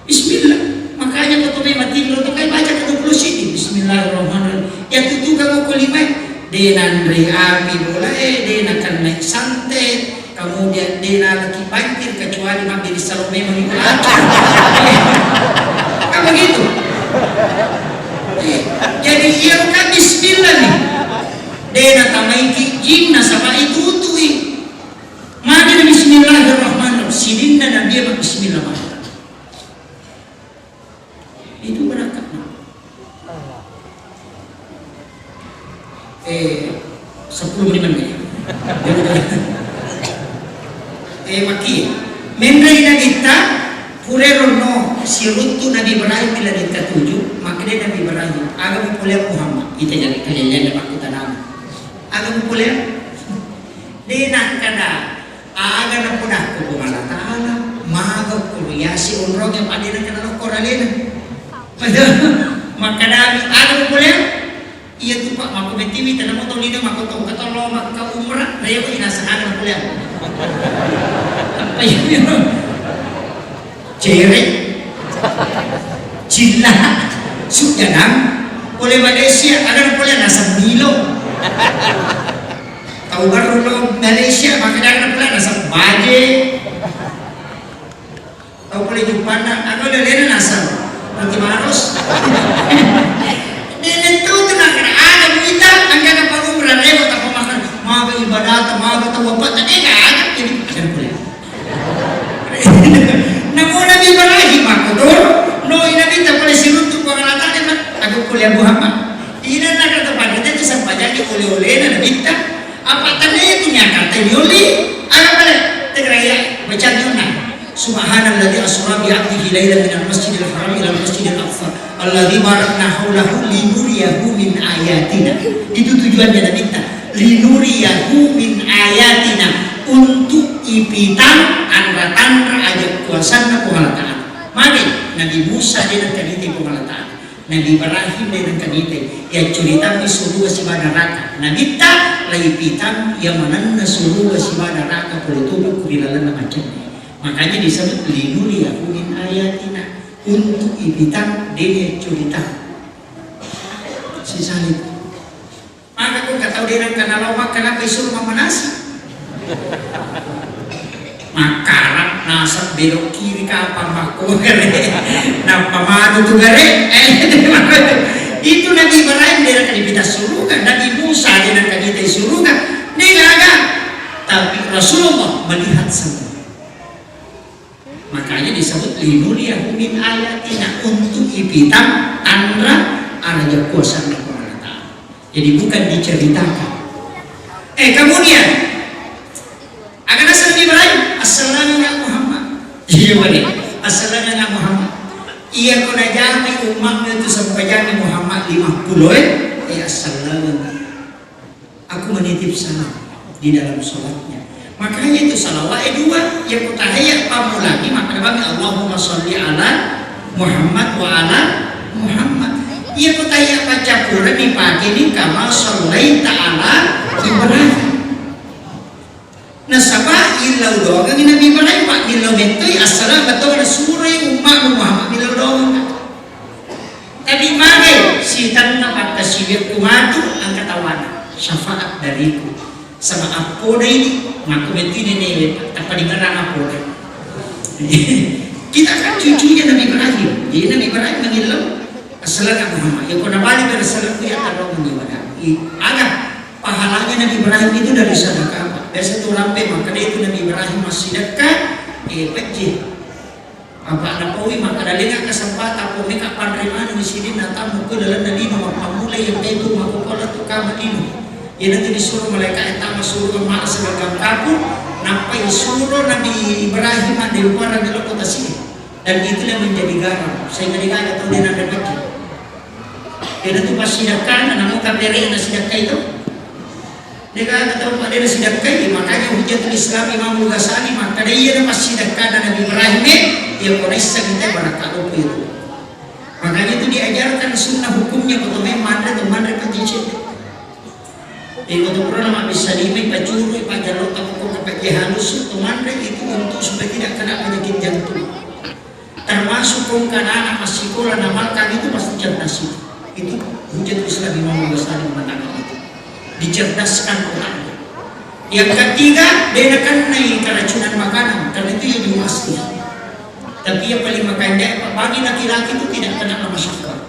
Bismillah. Makanya ketua mati lo to kai baca ke dua puluh sini Bismillahirrahmanirrahim. Ya tutu kamu kulimai de nanre api bola eh de nakan naik santet. Kemudian de nalaki banjir kecuali mampir di salon memang itu laki. Kan begitu? Eh, jadi iya kan Bismillah nih. De natamaiki jing nasaba itutui. Magi na Bismillahirrahmanirrahim. Sininna Nabi Bismillah. Itu berangkat. Eh, sepuluh menit mending. Eh, maki. Menre Nabitta purero no siruntu Nabi Ibrahim bila dikatuju, makkeda Nabi Ibrahim, aga mupolea Muhammad. Kita jadi kalian lihat dapat kita nama. Aga mupolea? De nakkeda, aga napodakko Puang Allah Ta'ala, maga kuru yasi onrong yang pada nakkeda lokko ralena. Makkadami, aga mupolea? Iya tu Pak, mako betiwi tanamo tau lino mako tau katong lo makka umrah, reo inasa aga mupolea. Apa iya? Cere, cilla, sujadang, pole Malaysia, aga pole nasang Milo. Tau baru lo Malaysia, maka aga pole nasang baje. Tau pole Juppana, aga udah lena nasang roti maros. Dene tu tu nak ada kita, angka apa umrah lewat apa makan, maga ibadah, maga tau apa, tadi ada, jadi jangan pole. Namuna Ya Muhammad, ina nakata pada tadi sampajang oleh-olehna Nabitta. Apa tadi itu nyakata ni oleh? Apa boleh? Tegeraya baca nyona. Subhanalladzi asra bi 'abdihi lailan minal masjidil haram ilal masjidil aqsa alladzi barakna haulahu linuriyahu min ayatina. Itu tujuannya Nabitta. Linuriyahu min ayatina, untuk ipitang tanra-tanra aja kuasanna Puang Allah Ta'ala. Magi Nabi Musa de nakkanitai Puang Allah Ta'ala. Nabi Ibrahim de nakkanitai, yaccuritammi suruga sibawa naraka. Nabitta laipitang yamanenna suruga sibawa naraka pole toba ku ri lalenna macenne. Makanya disebut linuriyahu min ayatina, untuk ipitang de yaccurita. Sisali. Maka ko engka tau de nengka nalao Makkah, nappa isuro mammanasi. Makkarang naseng belok kiri kapang makko gare. Nappa manu tu gare. Eh, itu Nabi Ibrahim de nengka dipita suruga, Nabi Musa de nengka dipita suruga. De gaga. Tapi Rasulullah melihat semua. Makanya disebut linuriyahu min ayatina, untuk ipitang tanra araja kuasanna Puang Allah Ta'ala. Jadi bukan diceritakan. Eh, kemudian, aga naseng Ibrahim, "Assalamu ala Muhammad." Iya, wale. "Assalamu ala Muhammad." Iya, ko najamai ummatmu itu sempajang Muhammad lima puluh, eh. Eh, assalamu. Aku menitip salam di dalam sholatnya. Makanya itu salawat eh dua, ya kutahiyat pamulani, maka bami Allahumma sholli ala Muhammad wa ala Muhammad. Iya kutahiyat baca Quran dipake ni kama shallaita ala Ibrahim. Nasaba illau doangengngi Nabi Ibrahim, Pak, millau mettoi assalam, betul, suroi ummatmu Muhammad millau doang. Tapi magai sitanna pakkasiwiakku matu engka tawana syafaat dariku. Sama appoda ini, makku metti nenewe, tappa dengerang appoda. Kita kan cucunya Nabi Ibrahim. Jadi Nabi Ibrahim mengillau, "Assalamu Muhammad." Ya, kona balik dari salam ya, kalau mengibadah. I-, aga, pahalanya Nabi Ibrahim itu dari sedekah, Pak. Biasa tuh rampe, makanya itu Nabi Ibrahim masih dekat, eh, pejje. Apa napaui makkeda, "Lenga kesempatan, ko meka panre maneng sininna tamu ko lalenna lino, mappammulai yang itu makkokola tu kama lino." Iyanatu disuro malaika e tama suruga mala segagang kapur, nappa isuro Nabi Ibrahim maddeluarang ri lokko tasi'e. Dan itulah menjadi garam. Sehingga degaga tau de nanre pacci. Iyanatu passidakkana, namu kapere'na sidakka itu. Degaga tau pada sidakkai, makanya Hujjatul Islam Imam Ghazali makkeda, iya na passidakkana Nabi Ibrahim e, iya ko naisseng te barakka loppo itu. Makanya itu diajarkan sunnah hukumnya, ko to manre, to manre pacci cedde. Iko to pura nama bisa lima, pacuru, pajallo, tapukung ke pacci halus, to manre itu untuk supaya tidak kena penyakit jantung. Termasuk kongkanana massikola namalkan itu pasti cerdas itu. Itu Hujjatul Islam Imam Ghazali mengatakan itu. Dicerdaskan otaknya. Yang ketiga, de nakennai keracunan makanan, karena itu yang dulu asli. Tapi yang paling makanya, bagi laki-laki itu tidak kena sama syahwat.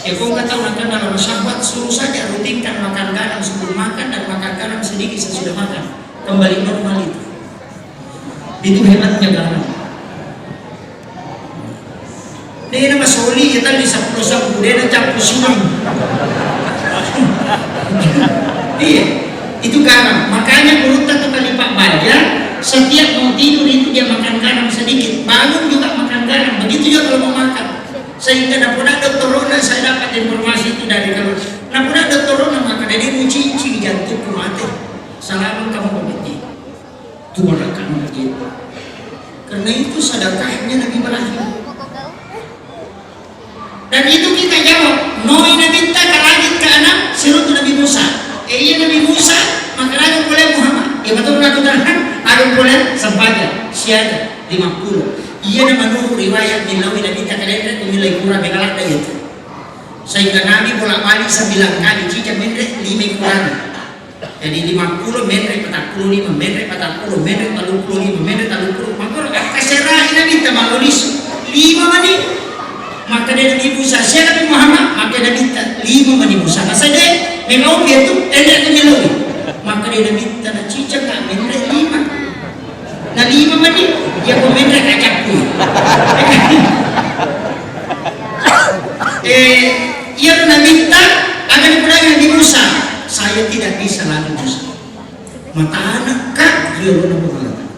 Ya, kau nggak tahu, makan dalam syahwat, suruh saja rutinkan makan garam sebelum makan dan makan garam sedikit sesudah makan. Kembali normal itu. Itu hebatnya garam. Ini nama soli, ya tadi sepuluh sabu, dia ada campur sungai. Iya, itu garam. Makanya perutnya tuh kali Pak Baja, setiap mau tidur itu dia makan garam sedikit. Bangun juga makan garam. Begitu juga kalau mau makan. Sehingga napuna dottoro'na, saya dapat informasi itu dari kalau napuna dottoro'na, maka dari mucincing jantungku mati. Salameng kamu begitu. Dua rakaat begitu. Karena itu sedekahnya Nabi Ibrahim. Dan itu kita jawab, noi Nabitta ke langit ke enam, sirutu Nabi Musa. Eh, iya Nabi Musa, makanya boleh Muhammad. Ya betul, aku terang, aku boleh sempaja, siaga. Lima puluh. Iya na menurut riwayat, millau Nabitta ke langit, millau kurang, mengalak dah itu. Sehingga Nabi bolak-balik sembilan kali, cica menre lima kurang. Jadi lima puluh, menre patappulo lima, menre patappulo, menre telluppulo lima, menre telluppulo. Maka kasera Nabitta malulis lima mani. Maka dia Nabi Musa, siapa Nabi Muhammad? Maka Nabitta lima mani Musa. Masa dia, memang dia tu, enre tu millau. Maka dia Nabitta na cica nggak menre lima. Na lima mani, ya ko menre kacappu. Eh, iya Kita, aga dipedangi Nabi Musa? Saya tidak bisa lagi, Musa. Matana ka ri olona Puang Allah Ta'ala.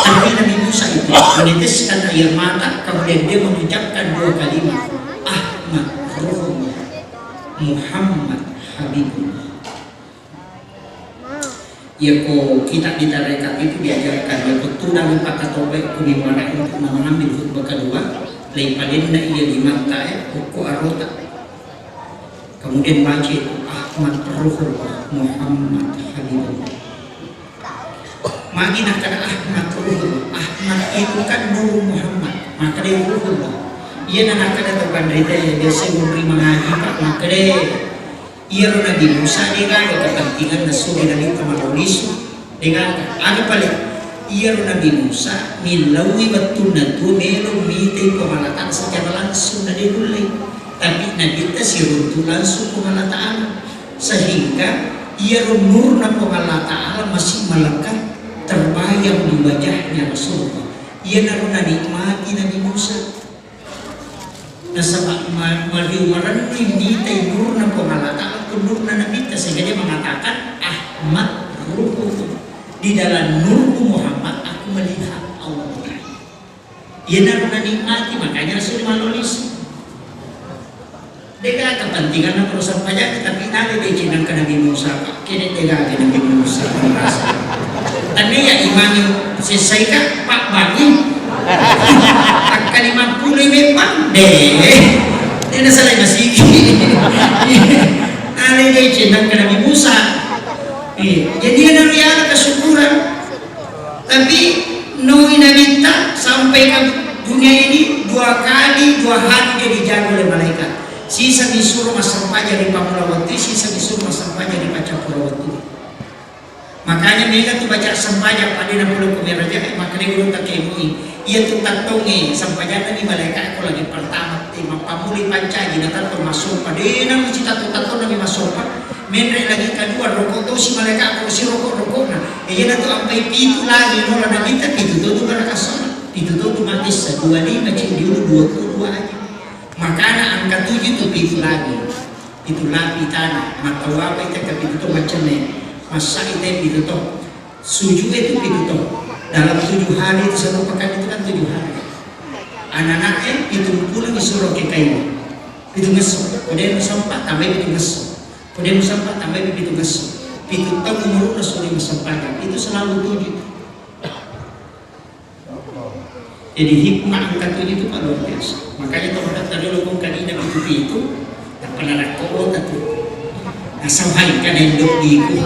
Tapi Nabi Musa itu meneteskan air mata, kemudian dia mengucapkan dua kalimat, "Ahmad Ruhullah, Muhammad Habibullah." Yako kita di tarekat itu diajarkan, yako tudang pakkatobe ku mimbar untuk mengambil khutbah kedua, lei padenna iya di mata, eh, okko arota. Kemudian baca itu, "Ahmad Ruhullah, Muhammad Habibullah." Magi nakkeda Ahmad Ruhullah, Ahmad itu kan Nur Muhammad, makkeda Ruhullah. Iya na nakkeda tau panrita ya, biasa munri mangaji, Pak, makkeda iyaro Nabi Musa de gaga kepentingan nasu de Nabi Muhammad lisu. Degaga, aga pale? Iyaro Nabi Musa, millaui wettunna tu melo mitai Puang Allah Ta'ala secara langsung, na de nulle. Tapi Nabitta siruntu langsung Puang Allah Ta'ala. Sehingga iyaro nurna Puang Allah Ta'ala masih melekat terbayang di wajahnya Rasulullah. Iyanaro nanikmati Nabi Musa. Nasaba ma-, mariu marenni mitai nurna Puang Allah Ta'ala, ku nurna Nabitta, sehingga dia mengatakan, "Ahmad ruhuhu, di dalam nurmu Muhammad, aku melihat Allah." Iyanaro nanikmati, makanya Rasul malolisi. Degaga kepentinganna pro sampajang, tapi nale deceng nangka Nabi Musa, Pak. Kene degaga Nabi Musa. Tania imangi sesai ka, Pak, bagi. Akka lima puluh memang deh. Dia nasalai masigi. Nale deceng nangka Nabi Musa. Eh, jadi ada riala kesyukuran. Tapi Nabi Nabitta sampai ke dunia ini dua kali, dua hari dia dijaga oleh malaikat. Sisa disuruh massempajang di pammula wettu, sisa disuruh massempajang di paccappura wettu. Makanya mega tu baca sempajang pada enam puluh kumeraja, eh, makanya guru tak kemui. Iya tu tattonge sempajang Nabi malaikat aku lagi pertama, eh, mappamuli pancaji na tattong masompa. Dena muci tattong-tattong Nabi masompa. Menre lagi kedua, rokok tu si malaikat aku si rokok-rokokna. Eh, iya tu ampai pitu lagi, nola Nabitta pitu tu tu barakasola. Pitu tu tu mati sa, dua lima cik diulu, dua puluh dua aja. Makana angka tujuh tu pitu lagi. Pitu lapi tana, mattawapa ita ke pitu to macenne. Massa ita pitu to. Sujud itu pitu to. Dalam tujuh hari itu satu pekan itu kan tujuh hari. Anak-anaknya pitu pulang disuruh ke kayu. Pitu ngesso. Kemudian sempat tambah pitu ngesso. Kemudian sempat tambah pitu ngesso. Pitu tahun umur sudah sempat. Itu selalu tujuh. Jadi hikmah angka tujuh itu, Pak, luar biasa. Makanya teman tadi lo kong kadina pitu-pitu, tak pernah rakko otak tuh. Nasau hai kan endok diku.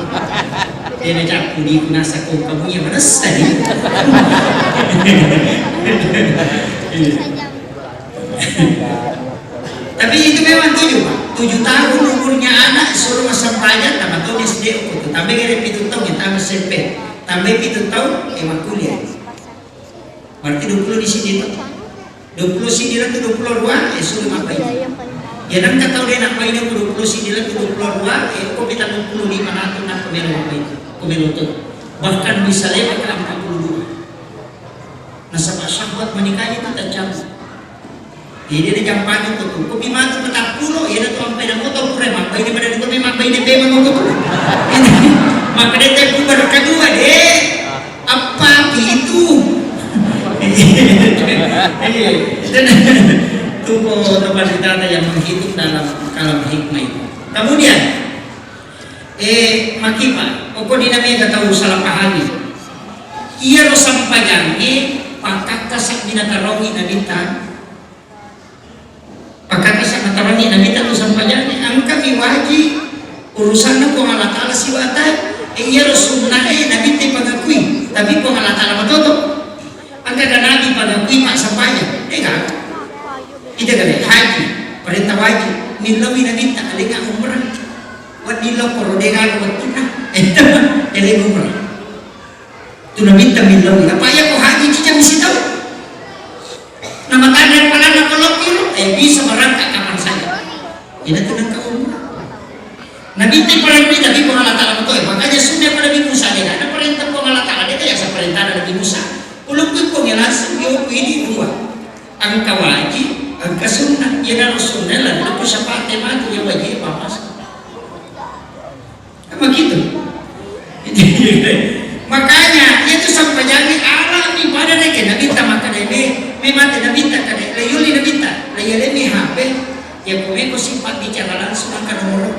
Dia na jaku diku nasa kong kamu yang mana tadi? Tapi itu memang tujuh, Pak. Tujuh tahun umurnya anak suruh massempajang, tambah tahun S D aku tuh. Tambah kira pitu tahun ya, tambah S M P. Tambah pitu tahun, eh, kuliah. Berarti dua puluh di sini, Pak. Dua puluh sini lagi dua puluh dua, eh, suruh apa ini? Ya, nang kata udah nak main aku dua puluh sini lagi dua puluh dua, eh, kok kita dua puluh lima nanti nak pemilu apa itu? Pemilu tuh. Bahkan bisa lewat ke empat puluh dua. Nasaba syahwat menikah itu tercabut. Jadi ada jam pagi tuh, tuh. Kopi matu petang pulo, ya ada tuh sampai ada motor pura, mapai ini pada itu memang ini memang motor tuh. Maka dia teh bubar kedua deh. Apa itu? Iya. Itu tempat ditata yang menghitung dalam kalam hikmah itu. Kemudian, eh, makipa, pokok dinamika tahu salah pahami. Iyaro sempajangnge pakkakkasa binatarongi Nabitta. Pakkakkasa natarongi Nabitta tu sempajangnge, engkami waji urusanna Puang Allah Ta'ala siwatai. E, iyaro sunnae Nabitta pangakui, tapi Puang Allah Ta'ala matoto. Engka ga Nabi pangakui massempajang? Ega. Ita gare haji, perintah wajib, millaui Nabitta, alenga umrah. Wedding lokko ro dega wettunna. Ega umrah. Tu Nabitta millaui. Apa iya ko haji cicang sitau? Nama tanda palanna ko lokko, eh, bisa berangkat kapan saja. Ina tu nengka umrah. Nabitta parenti, tapi Puang Allah Ta'ala matoe. Makanya sudah pada Nabi Musa dia ada perintah Puang Allah Ta'ala, dia kayak seperintah Nabi Musa. Ulung pun langsung dia ini dua. Engka waji, Engka sunna, iyanaro sunna lalu ku sapate matu ya wajib papasa. Kan begitu. Makanya itu sampajangi ala mi pada deke nabitta makkeda me, me mate nabitta kade, la yuli nabitta, la yale mi H P, ya kumeko simpat bicara langsung angka nomor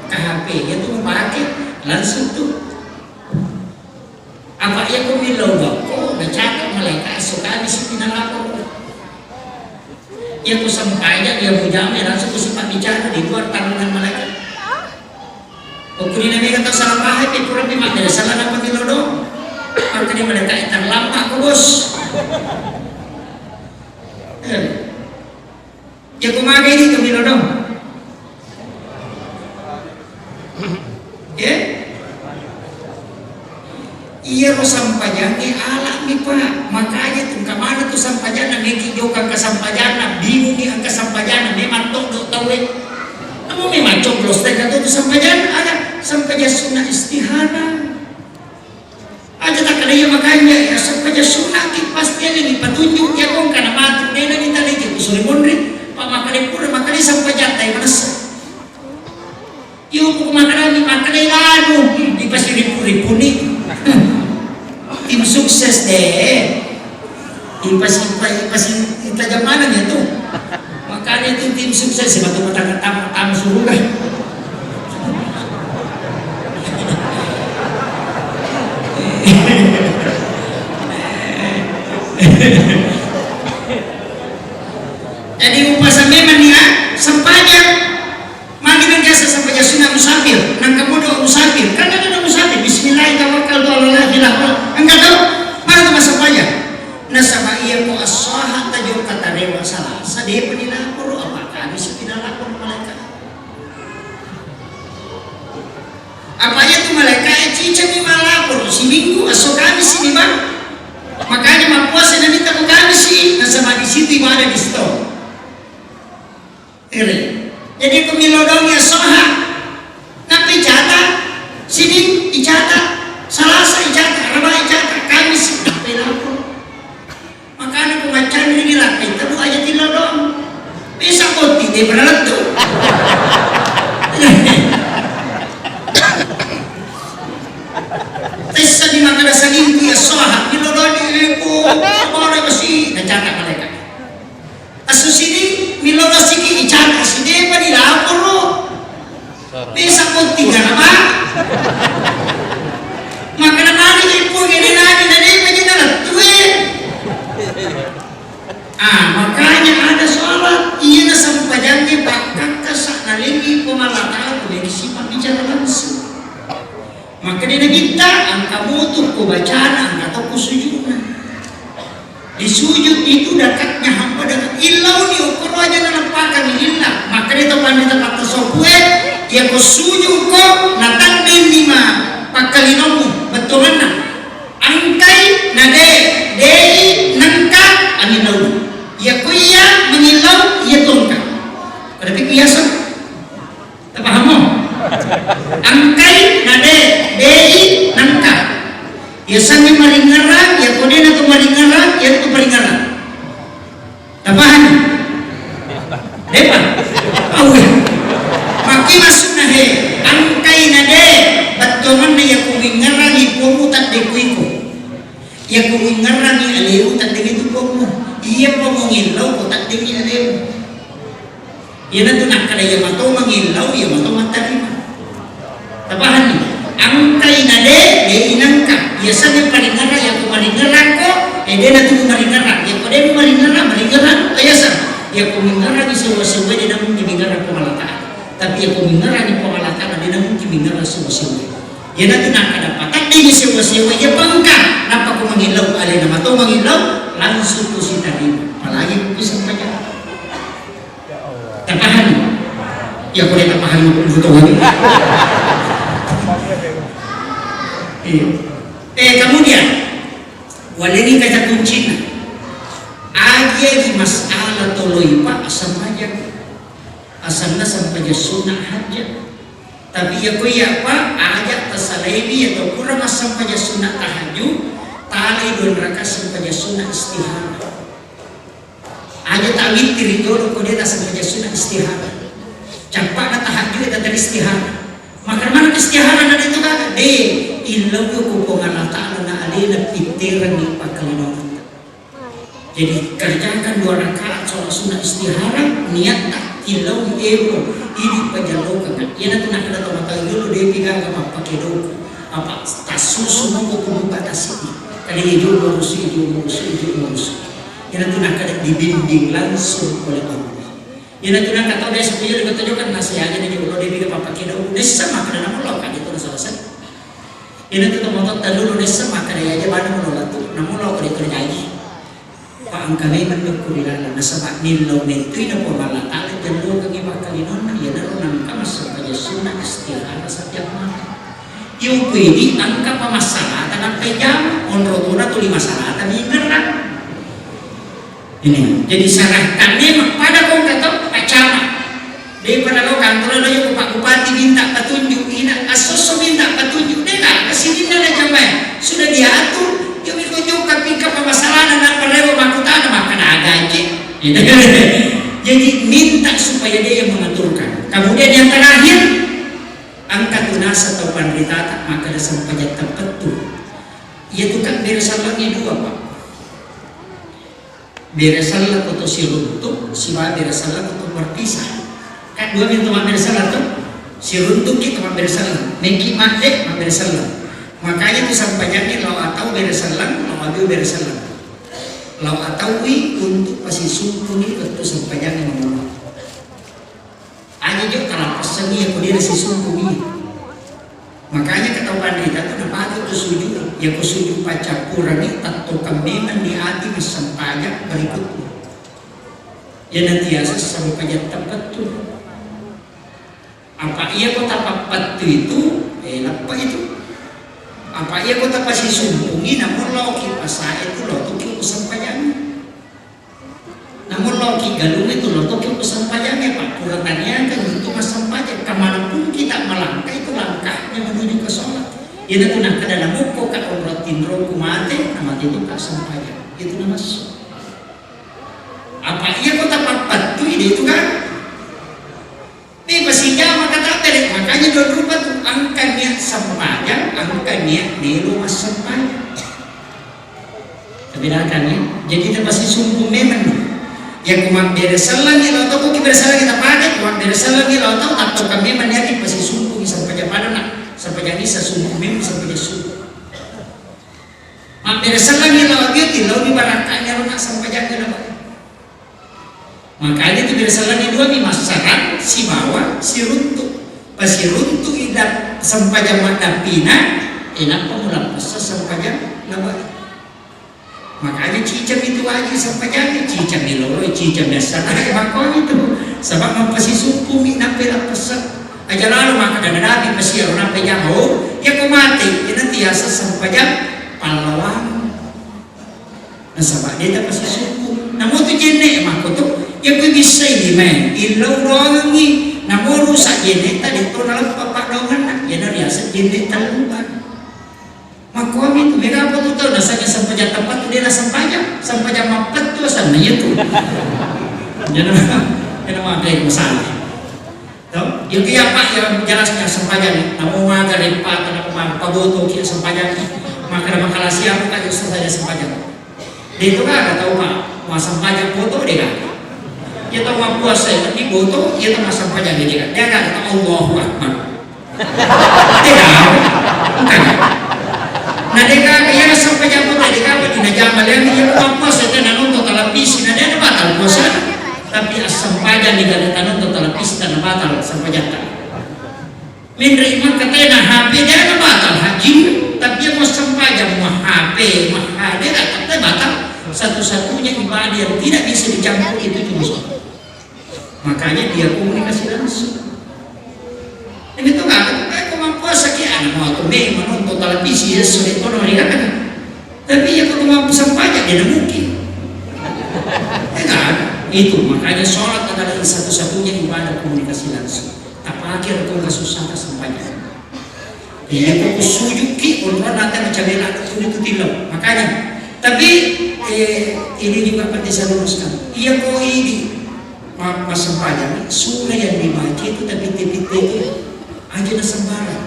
ke H P, ya tu mapake langsung tu. Apa iya ko millau dokko, nacatat malaika esso kami sipi nalapor. Iya ko sampajang, iya mujama, langsung ko sipa bicara di luar tangan malaika. Okkuni na mega tau salah paham, ya kurang di mate, salah napa millau dong. Makanya malaika, eh, terlambat ko bos. Eh. Jago maga ini kami lodong. Ya? Iya ro sampajangnge alami, Pak. Makanya tu kemana tu sampajanna, meki jokang ke sampajanna, bingung ni angka sampajanna, memang todo tawe. Namun memang coblos teh kata tu sampajanna ada sampajan sunnah istihara. Aja takkalaya makanja, ya, sampaja sunnaki pasti ada ni patunjuk, ya, kong kana matu, dena ni tadi je kusuri monri, pa makkada pura, makkada sampajatta, ya, manessa. Yo, ku makkada ni, makkada lanu, hmm, dipasiripu-ripuni. Tim sukses deh. Ipas, ipas, ipas, itajam mana nya tu? Makanya itu tim sukses, sebab tu matang-matang, matang suruga. Jadi upasa memang ya, sempajang. Magi nang biasa sampaja sunna musafir, nang kemudian musafir, kan ada nang musafir, bismillah tawakkaltu ala Allah, la ilaha illallah. Engka tau, mana tu masampaja? Nasaba iya ko as-saha tajokka tarewa Salasa, depa dilaporo, apa Kamisi dilaporo malaikat. Apa iya tu malaikat e cicami malaporo, siminggu, esso Kamisi ni bang. Makanya mappuasa na mita ko Kamisi, nasaba di situ ibadah di situ. Ere. Jadi ko milodongi esso Ahad, nappa icata, Sining icata, Salasa icata, Araba icata, Kamis nappa ilaporo. Makana ko maccanri ni lakkai tabu aja tilodong. Bisa boti de pernah lettu. Tessa di makana salingku ya soha, milodongi, eh, ko, mana besi, nacata mereka. Asusini milorosiki icana sidepani laporo. Bisa botting apa? Makana mani ipu ngene nani nani paji nalettue. Ah, makanya ada sholat, iya na sempajannya pakkakka sa nalengi pemalataan kuliah sifat bicara langsung. Makkedai Nabitta, engka motu ko bacana, engka to ko sujudna. Di sujud itu dekatnya hamba dengan illau ni, okoro aja naleppakang lillah. Makkedai to pandita pattasawufe, iya ko sujud ko natanding lima pakkalinammu, bettuanna. Engkai na de, dei nengka angillau. Iya ko iya mangillau, iya tongka. Berarti biasa. Tapahammo? Engkai na de, dei nengka. Yasengnge maringerang, ya ko de na tu maringerang, ya tu paringerang. Tapahami? Depa? Awe. Makki maksudna he, engkai na de, bettuanna ya ku wingerangi pomu tadde ku iko. Ya ku wingerangi alemu tadde itu pomu. Iya pomu ngillau ko tadde alemu. Iyanatu nakkeda iya mato mangillau, iya mato mattarima. Tapahanni? Engkai na de, de inengka. Yasengnge paringerang, ya ko maringerangko, eh, de natu maringerang. Ya ko de maringerang, maringerang, ayaseng. Ya ko mingerangi sewwa-sewwa, de namungkin mingerang Puang Allah Ta'ala. Tapi ya ko mingerangi Puang Allah Ta'ala, de namungkin mingerang sewwa-sewwa. Iyanatu nakkeda pataddengi sewwa-sewwa, iya pengka. Nappa ko mangillau, alena mato mangillau, langsung ko sitarima. Apalagi ko sempaja. Tapahami? Ya, ko de tapahami, butuh ini. Iya. Eh, kemudian, waleni kata kuncinya. Agi-agi masalah toloi, Pak, sempaja. Asalna sempaja sunnah aja. Tapi ya ko iya, Pak, aja tasalaiwi atau kurang sempaja sunnah tahajud, talai dua rakaat sempaja sunnah istihara. Aja tawittiri jolo ko de tasengaja sunna istihara. Cappa'na tahajud e tata istihara. Maka mana istihara na itu kata de illau ko Puang Allah Ta'ala na alena pitterangi pakkalinongan. Jadi kerjakan dua rakaat sholat sunnah istihara, niatta tillau ero idi pajallokanga. Iyanatu nakkeda tau matau jolo depi gaga mappakedoku. Apa tassusu moko kubuka tasiki. Kali ijo murusu, ijo murusu, ijo murusu. Iyanatu nakkeda dibimbing langsung oleh Allah. Iyanatu nakkeda tau biasa pijolo ko tojokan nasiaga ni jolo depi gaga mappakedoku. Dessa makkeda namullo kali itu selesai. Iyanatu tomatoatta dulu nessa makkeda aja bana mulo latu, namulo ko de to jaji. Pa engka memang dokku ri laleng nasaba nillau mentui na Puang Allah Ta'ala jallokengi pakkalinonna, iyanaro nangka massempajang sunna istihara setiap malam. Iyukuidi engka pa massalata nappa jama, onro tona tuli massalata mingerang. Ini, jadi sarahkan memang pada kong kata pacama. Daripada lo kantor lo yuk Pak Bupati minta petunjuk, ina asoso minta petunjuk, deh lah, kesininna na jamai. Sudah diatur, yuk miko jauh kapika pamasalahna na perlu makutana makan agaje. Jadi minta supaya dia yang mengaturkan. Kemudian yang terakhir, angkat tunasa atau pandritata maka ada sempajang tempattu. Iya tukang bere sallangi dua, Pak. Bere sallang koto siruntuk, sibawa bere sallang koto berpisah. Kan dua mintu mabbere sallang tu? Siruntuk ki mabbere sallang. Meki madde mabbere sallang. Makanya tu sampajangi lao atau bere sallang, lao abiu bere sallang. Lao ataui untuk pasisumpungi wettu sampajangi mamulang. Aja jo talappessangi iya ko dena sisumpungi. Makanya ketahuan rita tu napake tu sujud. Iya ko sujud paccappurangi tattokang memang di ati massempajang berikutnya. Iya natiasa sempajang tappettu. Apa iya ko tapappettu itu, eh lappa itu. Apa iya ko tapasisumpungi namun loki pasae tu lotuki usempajangi. Namun loki galung itu lotoki usempajangi, Pak. Pura taniakan itu massempajang. Kemanapun kita melangkah itu langkahnya menuju ke sholat. Iya tu nakkeda namukko ka onrong tinroku mate, namate itu ka sempajang. Itu namassu. Apa iya ko tapappettu ide itu kan? Ini pasti jama kata tadi, makanya dua rupa tu angka niat sempajang, angka niat melo massempajang. Tabedakan ya. Jadi kita pasti sumpung memang nih. Ya kuma bere sellang ya lo tau, ki bere sellang kita pakai, kuma bere sellang ya lo tau, atau kami memang niat pasti sumpung sempajang pada nak, sempajang isa sumpung memang sempajang sumpung. Mabbere sellangi lao ati, lao mi barakka'nya ro na sempajang na bale. Makanya tu bere sellangi dua mi massarang sibawa siruntu. Pasiruntu ida sempajang maddampina, enappa mulappessa sempajang na bale. Makanya cicami tu wajib sempajang, cicami loro, cicami assara, makkomi tu. Sebab mappasisumpumi nappa lappessa. Aja lalo makkeda nadapi pasiaro nappa jama, oh, iya ko mate, iya nanti asa sempajang pallawang. Nasaba de tapasisumpu. Namo tu jenne makko tu, iya ko bissai lima, illau doangi, namo rusak jenne ta de to naleppa paddoangenna, iya nariasa jenne talluan. Makkomi tu, mega apa tu tau, nasanya sempajang tepat tu de nasempajang, sempajang mappettu asanna iya tu. Jadi, jadi makai masalah. Tau? Iya ki apa yang jelasnya sempajang, namo maga lepa, namo maga paboto ki sempajang, maka ada makalah siapa kan saja sempajang. De tu kan ada tau, Pak, mau sempajang foto de kan. Iya tau mau puasa ya, di foto, iya tau mau sempajang de kan. Dia kan tau Allahu Akbar. Tidak, bukan. Nah, de kan iya sempajang foto de kan, di najama lagi iya mau puasa itu nanonton televisi, nah dia batal puasa. Tapi assempajang di gada tanonton televisi, tanah batal sempajang. Menre imang katena H P de na batal haji, tapi yang mau sempajang mau H P, mau H D, tak batal. Satu-satunya ibadah yang tidak bisa dicampur itu cuma sholat. Makanya dia komunikasi langsung. Ini tuh nggak ada kayak kemampuan sakit anak mau tuh me menonton televisi ya sudah ekonomi kan. Tapi ya kalau mau sempajang dia mungkin. Ya kan? Itu makanya sholat adalah satu-satunya ibadah komunikasi langsung. Tapakir ko kasusah sempajang. Iya ko sujud ki, ulra nate macam elak tu itu tilo. Makanya Tapi, eh, ini juga penting saya luruskan. Iya ko idi ma-, massempajang, sura yang dibaca itu tapi titik-titik aja na sembarang.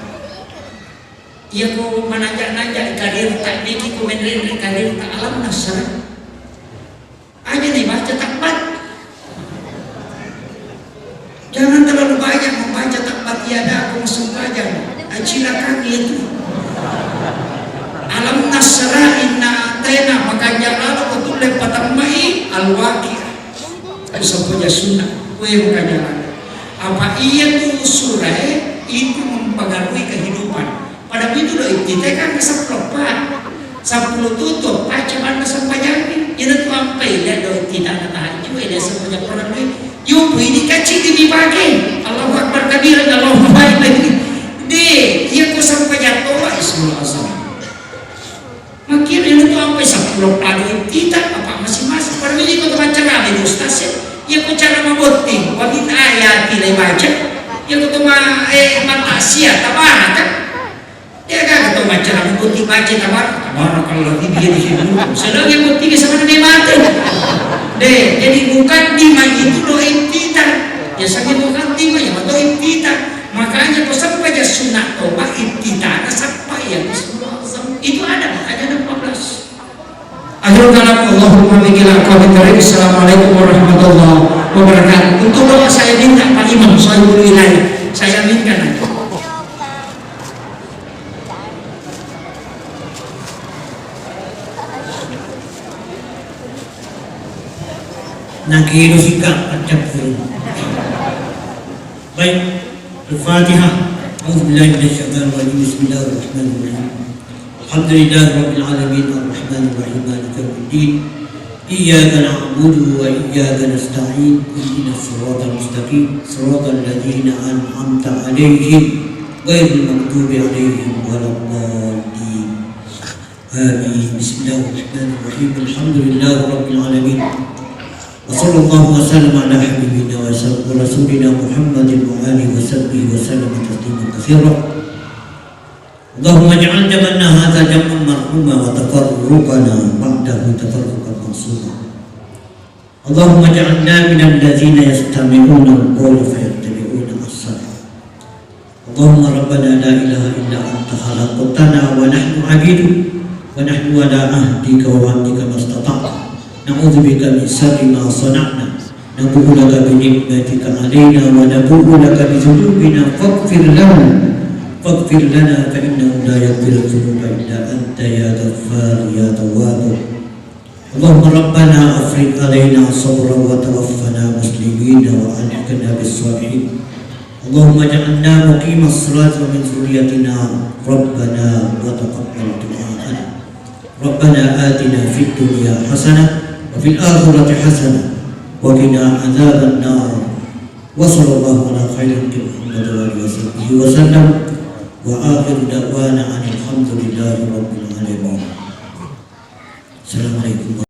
Iya ko manajak-najak karir tak niki ko menreng karir tak alam nasara. Aja nih baca takbat. Jangan terlalu banyak membaca tabbat yada aku masuk pajang. Acilakan itu. Alam nasra inna atena makanya lalu betul patemmai al-waqiah. Itu sampai sunnah. Kue makanya lalu. Apa iya tuh surai itu mempengaruhi kehidupan. Pada itu do ittita kan ke sepuluh pa. Sepuluh tutup, paca manna sempajang. Ina tu ampai dia do ittita na tahajud, dia sempajang orang ni. Yupu ini kacil dipake. Allahu Akbar kabira, Allahu Akbar lagi. De, iya ko sempajang toba ismul azam. Makin ina tu ampai sepuluh pa do ittita, apa masing-masing. Pada ini ko tu baca rame ustaz ya. Iya ko cara mabotting, wa min ayati le baca. Iya ko tu ma, eh, mata sia, tabaraka. De'gaga tau maccarama botting baca tabar-, tabarakalladzi biyadihil mulk. Sedang yang botting sama dia mati. Deh, jadi mukaddimah itu doa iftitah. Biasanya mukaddimah ya atau iftitah. Makanya ko sempajang sunnah toba iftitah na sappa ya Bismillah. Itu ada makanya ada empat belas. Akhirul kalam, Allahumma bika aqwamit thariq. Assalamualaikum warahmatullahi wabarakatuh. Untuk doa saya minta Pak Imam Sohibul Wilayah, saya aminkan aja. Nakido sika paccappuru. Baik, Al-Fatihah. A'udzubillahi minasyaitonirrajim. Bismillahirrahmanirrahim. Alhamdulillahirabbil alamin, arrahmanirrahim, maliki yaumiddin. Iyyaka na'budu wa iyyaka nasta'in. Ihdinas siratal mustaqim. Siratal ladzina an'amta 'alaihim ghairil maghdubi 'alaihim waladdallin. Amin. Bismillahirrahmanirrahim. Alhamdulillahirabbil alamin. Wa sallallahu wa sallam ala habibina wa sa-, wa rasulina Muhammadin wa alihi wa sahbihi wa sallam tasliman katsira. Allahumma ij'al jam'ana hadza jam'an marhuma wa tafarruqana ba'dahu tafarruqan ma'suma. Allahumma ij'alna minal ladzina yastami'unal qawla fayattabi'una ahsanah. Allahumma rabbana la ilaha illa anta khalaqtana wa nahnu 'abiduk wa nahnu 'ala 'ahdika wa wa'dika mastata'na. Na'udzubika min syarri ma shana'na. Nabu'u laka bi ni'matika 'alaina wa nabu'u laka bi dzunubina faghfir lana. Faghfir lana fa innahu la yaghfiru dzunuba illa anta ya Ghaffaru ya Tawwabu. Allahumma rabbana afrigh 'alaina sabran wa tawaffana muslimina wa alhiqna bis shalihin. Allahumma ij'alna muqimas shalati wa min dzurriyyatina rabbana wa taqabbal du'aana. Rabbana atina fid dunya hasanah wa fil akhirati hasanah wa qina adzabannar. Wa sallallahu ala khairi khalqihi Muhammad wa alihi wa sahbihi wa sallam. Wa akhiru da'wana anil hamdulillahi rabbil alamin. Assalamualaikum.